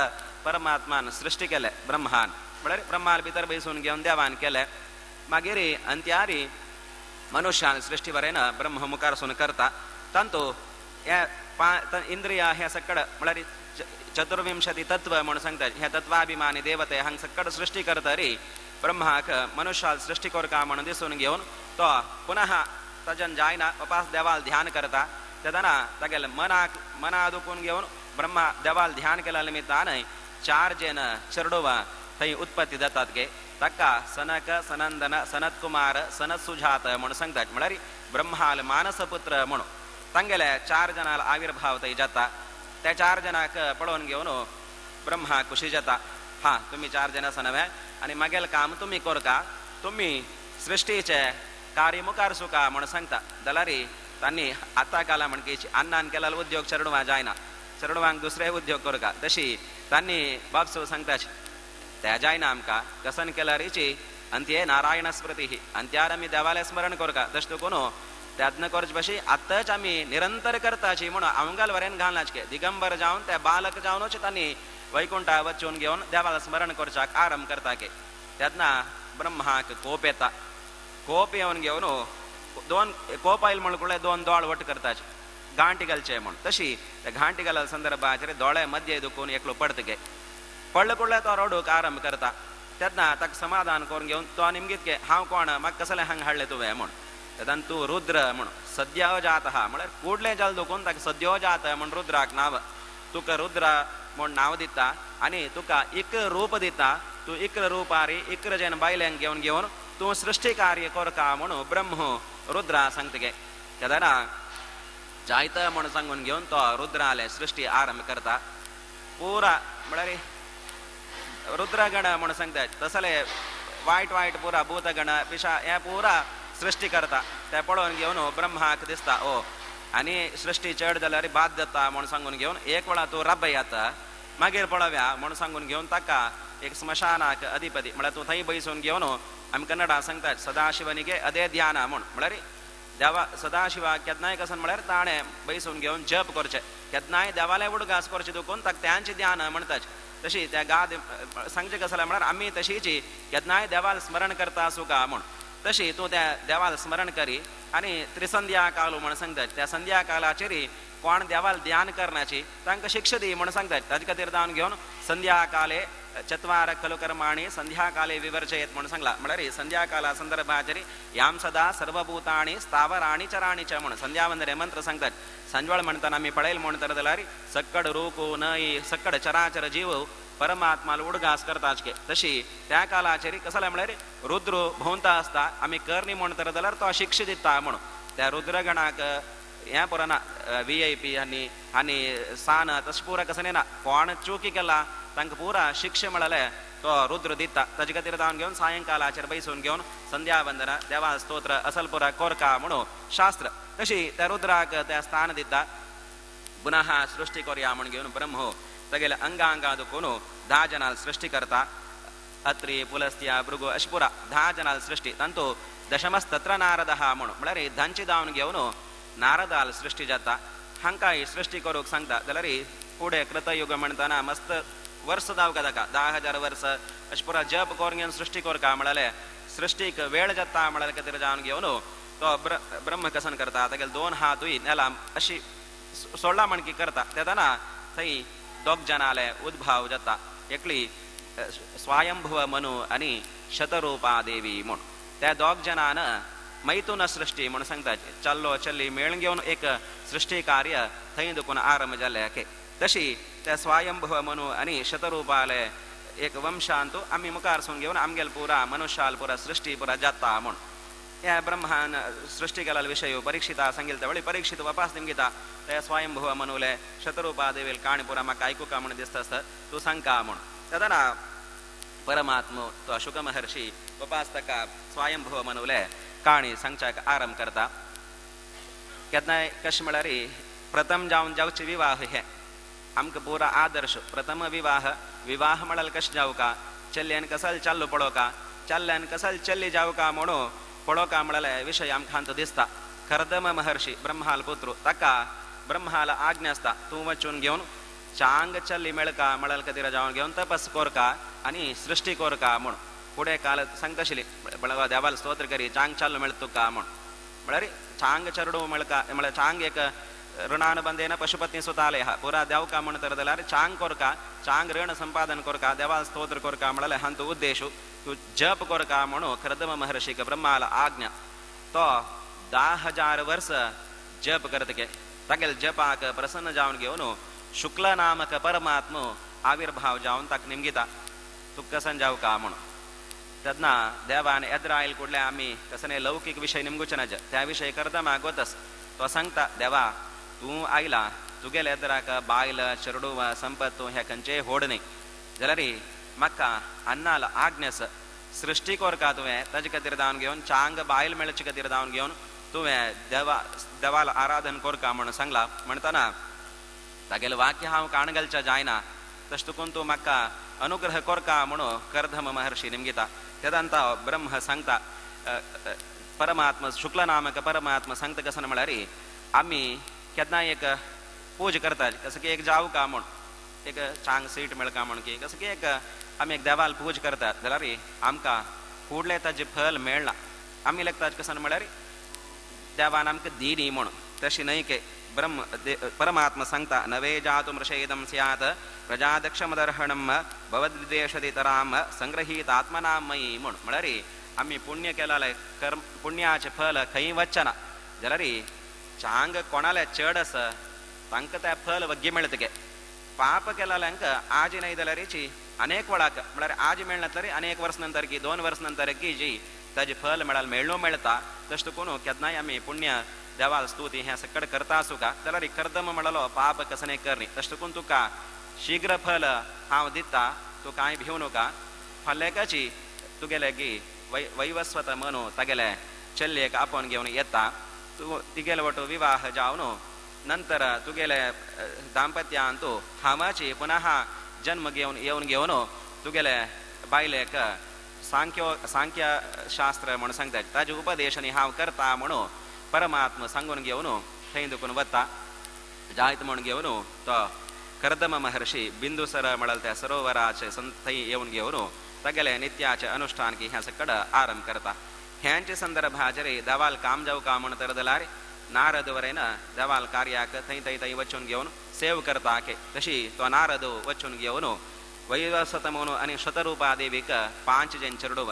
परमात्मान सृश्टी केले ब्रह्मान. म्हळ्यार ब्रह्माल भितर बैसून घेवन देवान केले. मागीर अंत्यारी मनुष्यान सृश्टी बरें ब्रह्म मुखार करता. तांतू हे इंद्रिय हे सकड म्हळ्यार चतुर्विंशती तत्व म्हणून सांगतात, हे तत्वाभिमानी देवते हांग सकड सृश्टी करतरी ब्रह्माक मनुष्याल सृश्टी करका म्हणून दिसून घेवन तो पुनः ताज्यान जायना वापस देवाल ध्यान करता. तेन्ना तागेले मनाक मना दुखून घेवन ब्रह्मा देवाल ध्यान केल्या निमित्तान 4 जन चेडुवां थंय उत्पत्ती जातात गे. ताका सनक, सनंदन, सनत कुमार, सनत सुजात म्हणून सांगतात, म्हळ्यार ब्रह्माल मानसपुत्र म्हणून तांगेले 4 जणांल आविर्भाव थंय जाता. त्या 4 जणांक पळोवन घेवन ब्रह्मा खुशी जाता, हा तुमी 4 जण आसा नवे आनी मागेल काम तुमी करका, तुमी सृश्टीचे कार्य मुखार सुका म्हणून सांगता. जाल्यार तांणी आतां काला म्हणकी अन्नान केल्यार उद्योग चेडवां जायना, चेडवांक दुसरे उद्योग करका. तशी तांणी बापसो सांगता त्या जायना आमकां कसन केल्यारीची अंत्ये नारायण स्मृती, अंत्यार आमी देवाले स्मरण करका. तशें देखून त्यातन करचे बशी आतांच आमी निरंतर करताची म्हणून अवंगाल वरेन घालनाचके दिगंबर जावन त्या बालक जावनूच तांणी वैकुंठा वचून घेवन देवाला स्मरण करच्याक आरंभ करता के. तेन्ना ब्रह्माक कोप येता. कोप येवन घेवन दोन कोप आयल म्हणून 2 दोळ वट करताचे घांटी घालचे म्हूण. तशी त्या घांटी घाल संदर्भाचेर दोळे मध्य दुखून एकलो पडत गे. पडले कुडले तो रडूक आरंभ करता. तेन्ना ताका समाधान करून घेवन तो निमगीत के हांव कोण, म्हाका कसलें हांगा हाडलें तुवें म्हूण. तेन्ना तूं रुद्र म्हूण सद्यो जात आहा, म्हळ्यार कुडलें जाल दुखून ताका सद्यो जात म्हूण रुद्राक नांव, तुका रुद्र म्हूण नांव दिता आनी तुका इक्र रूप दिता, तूं इक्र रुपारी इक्र जन बायल्यांक घेवन घेवन तूं सृश्टी कार्य करका म्हणून ब्रह्म रुद्रा सांगता गे. तेन्ना जायत म्हूण सांगून घेवन तो रुद्राले सृश्टी आरंभ करता. पुरा म्हळ्यार रुद्रगण म्हणून सांगतात तसले वायट वायट पुरा भूतगण पिशा हे पुरा सृश्टी करता. ते पळोवन घेवन ब्रह्माक दिसता ओ आनी सृश्टी चड जाल्यार बाद जाता म्हणून सांगून घेवन एक वेळा तूं रब्ब येता मागीर पळोवया म्हणून सांगून घेवन ताका एक स्मशानाक अधिपती म्हळ्यार तूं थंय बैसून घेवन आमी कन्नडा सांगतात सदाशिवनिगे अदे ध्यान म्हूण, म्हळ्यार देवा सदाशिवा केन्नाय कसन म्हळ्यार ताणें बैसून घेवन जप करचें, केन्नाय देवाले उडगास करचें देखून ताका त्यांचें ध्यान म्हणटात. तशी त्या गाद सांगचें कसलें म्हळ्यार आमी तशीची केन्नाय देवाल स्मरण करता आसूं का म्हूण. तशी तूं त्या देवाल स्मरण करी आनी त्रिसंध्या काल म्हण सांगतात. त्या संध्या कालाचेर कोण देवाल ध्यान करण्याची तांकां शिक्षा दी म्हण सांगतात. ताजे खातीर जावन घेवन संध्या काले चत्वार खलु कर्माणि संध्याकाले विवर्जयेत म्हणून सांगला. म्हळ्यार संध्याकाला संदर्भाचेर याम सदा सर्वभूतानि स्थावराणि चराणि च म्हणून संध्यावंदने मंत्र सांगतात. सांजवळ म्हणताना आमी पळयल म्हणतर जाल्यार सक्कड रूकू नय सक्कड चराचर जीव परमात्माल उडगास करताचके. तशी त्या कालाचेर कसलें म्हळ्यार रुद्र भोंवता आसता आमी करणी म्हणतर जाल्यार तो शिक्षा दिता म्हणून त्या रुद्रगणाक हें पुरो वी I P आनी आनी सान तशें पुरा कसलें ना, कोण चुकी केला तांकां पुरा शिक्षा मेळ्ळें तो रुद्र दिता. ताजे खातीर जावन घेवन सायंकालाचेर बैसून घेवन संध्यावंदन देवा स्तोत्र असल पुरा कोरका म्हणून शास्त्र. तशी त्या रुद्राक त्या स्थान दिता. पुनः सृष्टी करया म्हूण घेवन ब्रह्म तागेले अंगांगा दुखून 10 जणां सृष्टी करता. अत्री पुलस्त्या भृगु अशें पुरा 10 जणां सृष्टी. तांतू दशमस्तत्र नारदः म्हणून म्हळ्यार धांची धावन घेवन नारदाल सृष्टी जाता. हांकां ही सृष्टी करूंक सांगता जाल्यार फुडें कृतयुग म्हणटना मस्त वर्स जावका ताका 10,000 वर्स अशें पुरा जप करून घेवन सृष्टी करका म्हळ्यार सृष्टीक वेळ जाता म्हळ्यार खातीर जावन घेवन तो ब्रह्म कसन करता. तागेले 2 हातूय नेला अशी सोडला म्हणकी करता. तेन्ना थंय दोग जणाले उद्भाव जाता, एकली स्वायंभुव मनु आनी शतरूपा देवी म्हूण. त्या दोग जणान मैथुन सृष्टी म्हणून सांगतात. चल्लो चल्ली मेळून घेवन एक सृष्टी कार्य थंय दुखून आरंभ जाले के. तशी त्या स्वायंभुव मनु आनी शतरूपाले एक वंशांतू आमी मुखार सून घेवन आमगेल पुरा मनुष्याल पुरा सृष्टी पुरा जाता म्हूण. ह्या ब्रह्मान सृष्टी केला विषय परीक्षिता सांगितलं वेळी परीक्षित वापास निमगिता ते स्वयंभुव मनवले शतरूपा देवील काणी पुरा म्हाका आयकूका म्हूण दिसता आसता तूं सांगका म्हूण. तेन्ना परमात्मा तो शुक महर्षी वपास ताका स्वयंभुव मनवले काणी सांगच्याक आरंभ करता. केन्नाय कशें म्हळ्यार प्रथम जावन जावचे विवाह हे आमकां पुरा आदर्श. प्रथम विवाह विवाह म्हळ्यार कशें जावका, चल्ल्यान कसल चाल्लो पळोवका, चल्ल्यान कसल चल्ली जावका म्हणून पळोवका म्हळ्यार विशय आमकां हांतू दिसता. कर्दम महर्षी ब्रह्माल पुत्र ताका ब्रह्माल आज्ञा आसता तूं वचून घेवन चांग चल्ली मेळका म्हळ्यार खातीर जावन घेवन तपस कोरका आनी सृश्टी कोरका म्हूण. फुडें काल सांगता आशिल्ली देवाल स्तोत्र करी चांग चाल्लो मेळटा तुका म्हूण. म्हळ्यार चांग चरडू मेळका म्हळ्यार चांग एक ऋणानुबंधेन पशुपत्नी सुतालय पुरा देवका म्हण तर जाल्यार चांग कोरका, चांग ऋण संपादन कोरका, देवाल स्तोत्र कोरका म्हळ्यार हांतू उद्देश तूं जप कोरका म्हणून कर्दम महर्षीक ब्रह्माल आज्ञा. तो 10,000 वर्स जप करत गे तागेले जपाक प्रसन्न जावन घेवन शुक्ल नामक परमात्मा आविर्भाव जावन ताका निमगिता तूं कसन जावका म्हणून. तेन्ना देवान एद्रायल कुडले आमी कसने लौकीक विशय निमगुचे ना त्या विशय कर्दमाक वतस तो सांगता देवा तूं आयला तुगेले एद्राक बायल चेडू वा संपत तूं ह्या खंयचेय होड न्ही जाल्यार म्हाका अन्नाल आज्ञास सृश्टी कोरका तुवें ताजे खातीर धांवन घेवन चांग बायल मेळचे खातीर धांवन घेवन तुवें देवा देवाल आराधन कोरका म्हणून सांगला. म्हणटना तागेलें वाक्य हांव काण घालच्या जायना तशें तुकून तूं म्हाका अनुग्रह कोरका म्हणून कर्दम महर्षी निमगिता. तेदांता ब्रह्म सांगता परमात्मा शुक्ल नामक परमात्मा सांगता कसं म्हळ्यार आमी केन्ना एक पूज करता कसं की एक जावका म्हूण एक चांग सीट मेळका म्हूण की कसं की एक आमी एक देवाल पूज करतात जाल्यार आमकां फुडलें ताजें फल मेळना. आमी लेखतात कसं म्हळ्यार देवान आमकां दिली म्हूण तशें न्हय के ब्रह्म परमात्मा सांगता नवे जातु मृषेदं स्यात् प्रजादक्षमदर्हणं भवद्विद्वेषदितरां संग्रहीत आत्मनां मयी म्हूण. म्हळ्यार आमी पुण्य केलाले कर्म पुण्याचें फल खंय वचना जाल्यार चांग कोणाले चड आसा तांकां तें फल वग्गी मेळटा गे. पाप केलाल्यांक आज न्हय जाल्यारची अनेक वेळाक म्हळ्यार आज मेळना अनेक वर्स नंतर की 2 वर्स नंतर की जी ताजें फल मेळाल मेळ्ळो मेळटा. तशें तुकून केन्नाय आमी पुण्य देवाल स्तुती हें सकट करता आसूं का जाल्यार कर्दम म्हणलो पाप कसने करनी तशें तुकून तुका शीघ्र फल हांव दिता तूं कांय भिवू नका. फाल्यां तुगेले की वैवस्वत मनू तागेले चल्येक आपोवन घेवन येता तूं तिगेले वटू विवाह जावन नंतर तुगेले दाम्पत्यांत हांवाची पुनः जन्म घेवन येवन घेवन तुगेले बायलेक सांख्य शास्त्र म्हणून सांगता ताजे उपदेश हांव करता म्हणून परमात्मा सांगून घेवन थंय दुखून वता जायत म्हूण घेवन तो कर्दम महर्षी बिंदुसर म्हळ्यार त्या सरोवराचे थंय येवन घेवन तागेले नित्याचे अनुष्ठान की ह्या सकड आरंभ करता. ह्यांचे संदर्भाचेर देवाल काम जावका म्हूण तर जाल्यार नारद वरेन देवाल कार्याक थंय थंय थंय वचून घेवन सेव करता के तशी तो नारद वचून घेवन वैवस्वत म्हणून आनी शतरूपा देवीक 5 जन चेडूव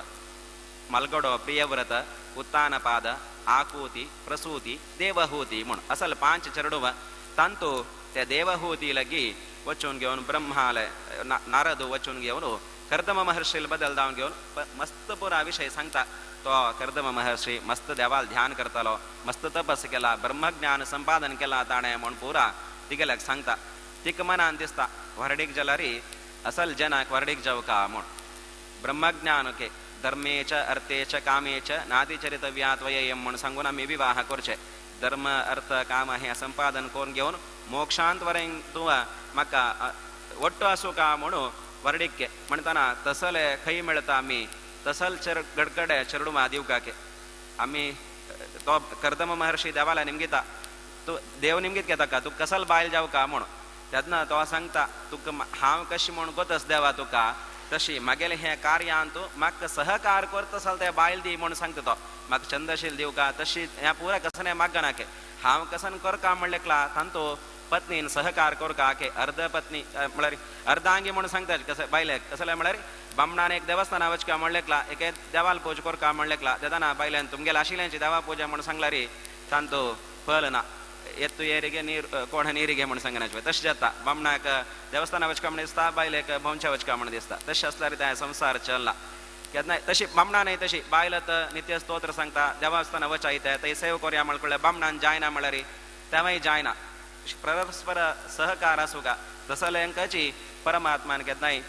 मलगडो प्रियव्रत उत्तानपाद आकूती प्रसूती देवहूती म्हूण असल 5 चेडूव तांतू त्या देवहूती लागी वचून घेवन ब्रह्माले नारद वचून घेवन कर्दम महर्षील बदल दावन घेवन मस्त पुरा विशय सांगता. तो कर्दम महर्षी मस्त देवाल ध्यान करतालो मस्त तपस केला ब्रह्मज्ञान संपादन केला ताणें म्हूण पुरा तिगेल्याक सांगता. तिका मनान दिसता व्हरडीक जाल्यार असल जनाक व्हरडीक जावका म्हूण ब्रह्मज्ञान के धर्मेच अर्थेच कामेच नातिचरितव्यात्वयम म्हूण सांगून आमी विवाह करचे. धर्म अर्थ काम हें संपादन करून घेवन मोक्षांत वरें तूं म्हाका वट्टो आसूं का म्हणून व्हरडीक म्हणटना तसले खंय मेळटा आमी तसल चर गडगडे चेडवां दिवकाके आमी तो कर्दम महर्षी देवाला निमगिता तूं देव निमगीत घेता का तूं कसल बायल जावका म्हूण. तेन्ना तो सांगता तुका हांव कशें म्हूण गोतस देवा तुका तशी म्हागेलें हें कार्यान तूं म्हाका सहकार करता जाल्यार तें बायल दी म्हूण सांगता तो म्हाका चंदशील दिवका तशी हें पुरा कसने मागनाके हांव कसन करका म्हणलें तांतू पत्नीन सहकार करका के अर्ध पत्नी म्हळ्यार अर्धांगी म्हूण सांगता कशें बायलेक कसलें म्हळ्यार बामणान एक देवस्थाना वचका म्हणलेकला एक देवाल पूज करका म्हणलेकला तेन्ना बायल्यान तुमगेले आशिल्ल्यांची देवा पूजा म्हूण सांगला रे तांतू फल ना येत्तु एರಿಗೆ नीर कोण नीರಿಗೆ म्हूण सांगना तशें जाता बामणाक देवस्थाना वचका म्हण दिसता बायलेक भोंवच्या वचका म्हण दिसता तशें आसल्यार तें संवसार चलना. केन्नाय तशी बामणां न्हय तशी बायल तर नित्य स्तोत्र सांगता देवास्थान वचायता थंय सेव कोरया म्हणकुळ्यार बामणान जायना म्हळ्यार तेंवूय जायना. परस्पर सहकार आसूं का तसल्यांकाची परमात्मान केन्नाय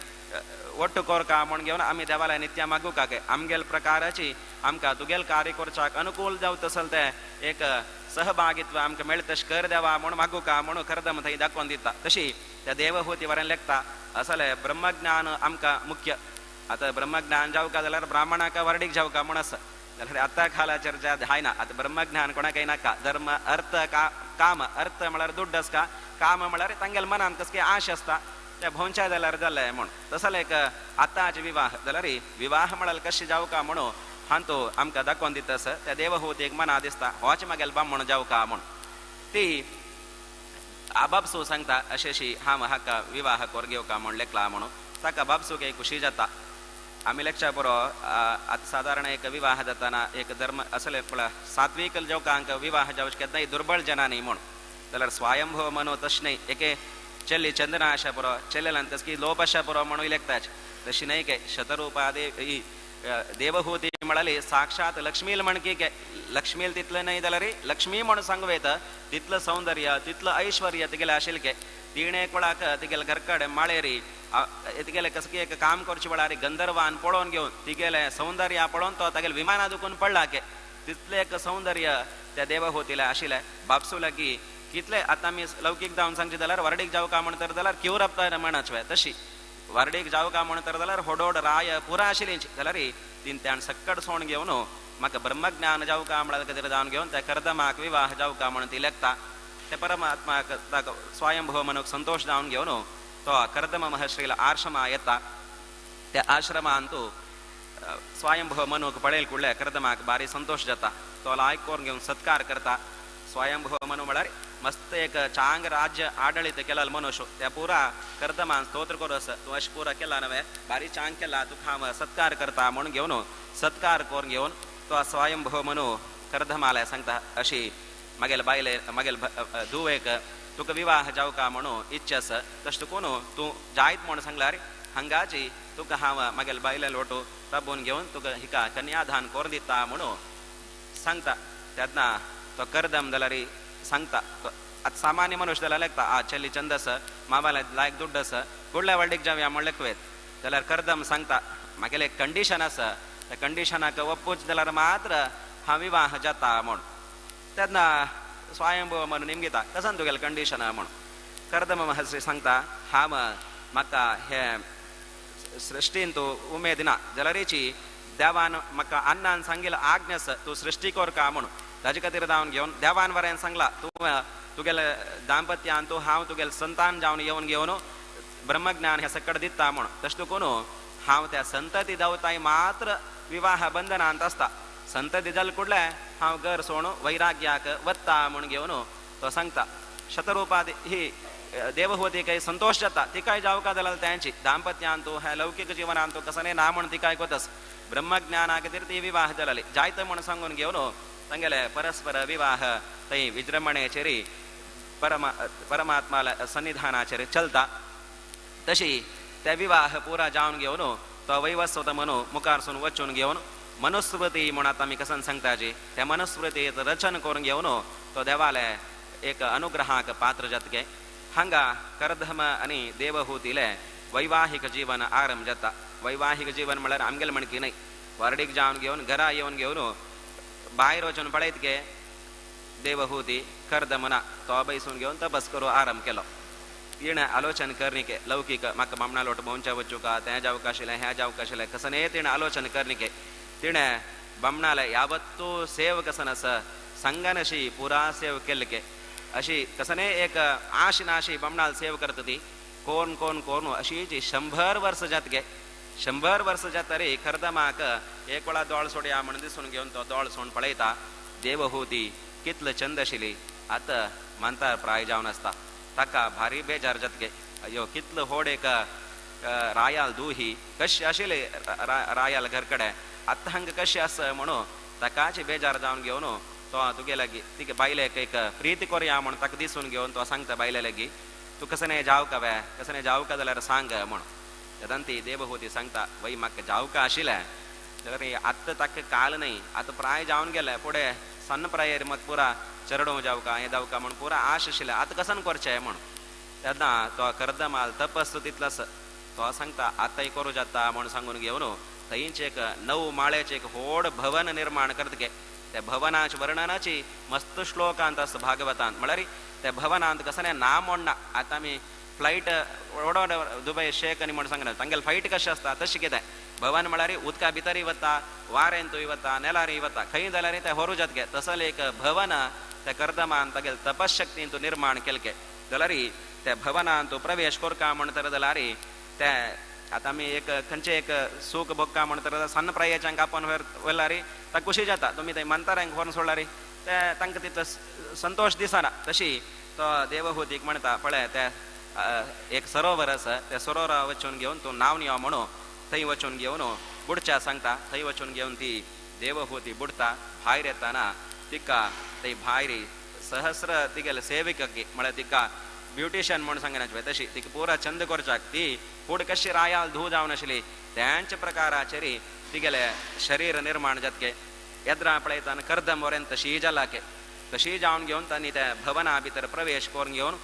ಒಟ್ಟು कोरका म्हूण घेवन आमी देवाला नित्या मागूका के आमगेल प्रकाराची आमकां तुगेल कार्य करच्याक अनुकूल जावं तसल तें एक सहभागित्व आमकां मेळटा तशें कर देवा म्हूण मागूका म्हणून करदम थंय दाखोवन दिता. तशी त्या देवहूती वरेन लेखता असलें ब्रह्मज्ञान आमकां मुख्य. आतां ब्रह्मज्ञान जावका जाल्यार ब्राह्मणाक वर्डीक जावका म्हूण आसा जाल्यार आतां कालाचेर ज्या जायना. आतां ब्रह्मज्ञान कोणाकय नाका. धर्म अर्थ काम अर्थ म्हळ्यार दुड्ड आसता, काम म्हळ्यार तांगेल्या मनांत कसली आश आसता त्या भोंवच्या जाल्यार जालें म्हूण. तसो एक आतांचे विवाह जाल्यार विवाह म्हळ्यार कशें जावका म्हणून हांतू आमकां दाखोवन दिता आसा. त्या देवहूतीक मना दिसता होच म्हागेलो बामण जावका म्हूण. ती बाबसू सांगता अशें अशी हांव हाका विवाह कोर घेवका म्हूण लेखला म्हणून. ताका बाबसूक एक खुशी जाता. आमी लेखच्या पुरो आतां सादारण एक विवाह जाताना एक धर्म असले पळय सात्वीक लोकांक विवाह जावचे केन्नाय दुर्बळ जनांनी म्हूण. जाल्यार स्वयंभव मनो तशें न्हय एके चली चंद्रा आशा पुरो चलेल्यान तसकी लोप आशा पुरो म्हणून लेखताच तशी न्हय के शतरूपा ही देवहूती म्हळाली साक्षात लक्ष्मील म्हणकी के लक्ष्मील तितलें न्हय जाल्यार लक्ष्मी म्हणून सांगू येता तितलें सौंदर्य तितलें ऐश्वर्य तिगेलें आशिल्लें के तिणें कोणाक तिगेले घरकडेन माळेरी तिगेलें कसली एक काम करचे वेळार गंधर्वान पळोवन घेवन तिगेलें सौंदर्य पळोवन तो तागेले विमाना दुखून पडला के तितलें एक सौंदर्य त्या देवहूतीलें आशिल्लें. बापसू लागीं कितले आतां आमी लौकीक जावन सांगचें जाल्यार वर्डीक जावका म्हणतर जाल्यार क्यूर आपता म्हणच तशी वर्डीक जावका म्हणतर जाल्यार होडोड राय पुरा आशिल्ली जाल्यार तीन त्यान सक्कड सोण घेवन म्हाका ब्रह्मज्ञान जावका म्हळ्यार खातीर जावन घेवन त्या कर्दमाक विवाह जावका म्हणून ती लेखता. ते परमात्माक ताका स्वयंभव मनूक संतोश जावन घेवन तो कर्दम महर्षीला आश्रमा येता. त्या आश्रमांत स्वयंभव मनूक पळयल कुडले कर्दमाक भारी संतोश जाता. तो लायक करून घेवन सत्कार करता. स्वयंभव मनु म्हळ्यार मस्त एक चांग राज्य आडळीत केला मनुष्य त्या पुरा कर्दमान स्तोत्र करू आसा तूं अशें पुरा केला नव्हे बारी चांग केला तुका हांव सत्कार करता म्हणून घेवन सत्कार करून घेवन तो स्वयंभव मनु कर्दमाला सांगता अशी मागेल बायले मागेल धुवेक तुका विवाह जावका म्हणून इच्छा आसा तशें तुका न्हू तूं जायत म्हूण सांगल्यार हांगाची तुका हांव मागेल बायले लोटू राबोवन घेवन तुका हिका कन्यादान करून दिता म्हणून सांगता. तेन्ना तो करदम जाल्यार सांगता आतां सामान्य मनुष्य जाल्यार लेखता आ चली चंद आसा मामाला लायक दुड्ड आसा कुडल्या वाडीक जावया म्हण लेखवेत जाल्यार करदम सांगता म्हागेलें एक कंडिशन आसा त्या कंडिशनाक वप्पूच जाल्यार मात्र हांव विवाह जाता म्हूण. तेन्ना स्वयंभव म्हणून निमगिता कसान तुगेलें कंडिशन म्हूण. करदम महर्षी सांगता हांव म्हाका हे सृश्टीन तूं उमेद ना जाल्यारची देवान म्हाका अन्नान सांगिल्लें आज्ञा आसा तूं सृश्टी कोरका म्हूण. ताजे खातीर जावन घेवन देवान वरेन सांगला तूं तुगेले दाम्पत्यान तूं हांव तुगेले संतान जावन येवन घेवन ब्रह्मज्ञान हें सकट दिता म्हूण. तशें तुका न्हू हांव त्या संतती दवताय मात्र विवाह बंधनांत आसता. संतती जाल कुडले हांव घर सोडून वैराग्याक वत्ता म्हूण घेवन तो सांगता. शतरूपाद ही देवहूती काही संतोश जाता तिकाय जावका जाल्यार त्यांची दाम्पत्यान तूं ह्या लौकीक जिवनान तूं कसलें ना म्हूण तिकाय कोतस ब्रह्मज्ञाना खातीर ती विवाह जाली जायते म्हूण सांगून घेवन तांगेले परस्पर विवाह थंय विजृंभणेचेर परमात्माला सन्निधानाचेर चलता. तशी ते विवाह पुरा जावन घेवन तो वैवस्वत मनू मुखारसून वचून घेवन मनुस्मृती म्हूण आतां आमी कसन सांगताची त्या मनुस्मृतीत रचन करून घेवन तो देवाले एक अनुग्रहाक पात्र जातके. हांगा करधम आनी देवहूतीले वैवाहिक जीवन आरंभ जाता. वैवाहिक जीवन म्हळ्यार आमगेलें म्हणकी न्हय वार्डीक जावन घेवन घरा येवन घेवन भायर वचून पळयत गे देवहूती करदमना तो बैसून घेवन तपस करूं आरंभ केलो. तिणें आलोचन करनिके लौकीक म्हाका बामणा लोट भोंवच्या वचूका तें जावका आशिल्लें हें जावका आशिल्लें कसनें तिणें आलोचन करनिके तिणें बामणाले यावत्तू सेव कसन आसा सांगनशी पुरा सेव केल्ले अशी कसने एक आश नाशी बामणाल सेव करता ती कोण कोण कोण अशी जी 100 वर्स जात गे 100 वर्स जातरी करदमाक एक वेळा दोळ सोडया म्हण दिसून घेवन तो दोळ सोड पळयता. देवहूती कितलो चंद आशिल्ली आतां मानता प्राय जावन आसता. ताका भारी बेजार जातगे अयो कितलो होड एक रायाल दुही कशी आशिल्ली रायाल घर कडेन आतां हांगा कशें आसा म्हणून ताकाच बेजार जावन घेवन तो तुगे लागीं तिका बायलेक एक प्रीती कोरया म्हूण ताका दिसून घेवन तो सांगता बायले लागीं तूं कसने जावका वे कसने जावका जाल्यार सांग म्हूण. तेन्ना ती देवहूती सांगता वय म्हाका जावका आशिल्लें जाल्यार आत्तां ताका काल न्हय, आतां प्राय जावन गेले, फुडें सन्न प्रायेर म्हाका पुरा चरडो जावका हें जावका म्हूण पुरा आश आशिल्लें, आतां कसन करचें म्हूण. तेन्ना तो कर्दमाल तपस तितलोच तो सांगता आतांय करूं जाता म्हूण सांगून घेवन थंयच एक 9 माळ्याचें एक व्हड भवन निर्माण करता गे. त्या भवनाच्या वर्णनाची मस्त श्लोकांत आसा भागवतांत. म्हळ्यार त्या भवनांत कसलें ना म्हणना. आतां आमी फ्लायट व्हड दुबय शेख आनी म्हण सांगना तांगेले फ्लायट कशें आसता तशें कितें भवन म्हळ्यार उदका भितरय वता, वारेंतूय वता, नेलारय वता, खंय जाल्यार तें व्हरूं जाता गे. तसलें एक भवन त्या कर्दमान तागेले तपशक्तीन तूं निर्माण केलें गे. जाल्यार त्या भवनांत तूं प्रवेश करका म्हणतर जाल्यार ते आतां आमी एक खंयचें एक सूख भोगका म्हणतर सन्न प्रायेच्यांक आपोवन व्हेल्यार ताका खुशी जाता. तुमी थंय मंताऱ्यांक व्हरून सोडल्यार ते तांकां तितलो संतोश दिसना. तशी तो देवहूतीक म्हणटा पळय ते एक सरोवर आसा त्या सरोवरा वचून घेवन तूं न्हांवन यो म्हणून थंय वचून घेवन बुडच्या सांगता. थंय वचून घेवन ती देवहूती बुडटा. भायर येताना तिका थंय भायर सहस्र तिगेले सेविक म्हळ्यार तिका ब्युटिशन म्हूण सांगना तशी तिका पुरा छंद करच्याक ती फूड कशी रायाल धूव जावन आशिल्ली त्यांच्या प्रकाराचेर तिगेले शरीर निर्माण जातके. येद्रा पळयताना कर्दम वरेन तशी जालाके. तशी जावन घेवन तांणी त्या भवना भितर प्रवेश करून घेवन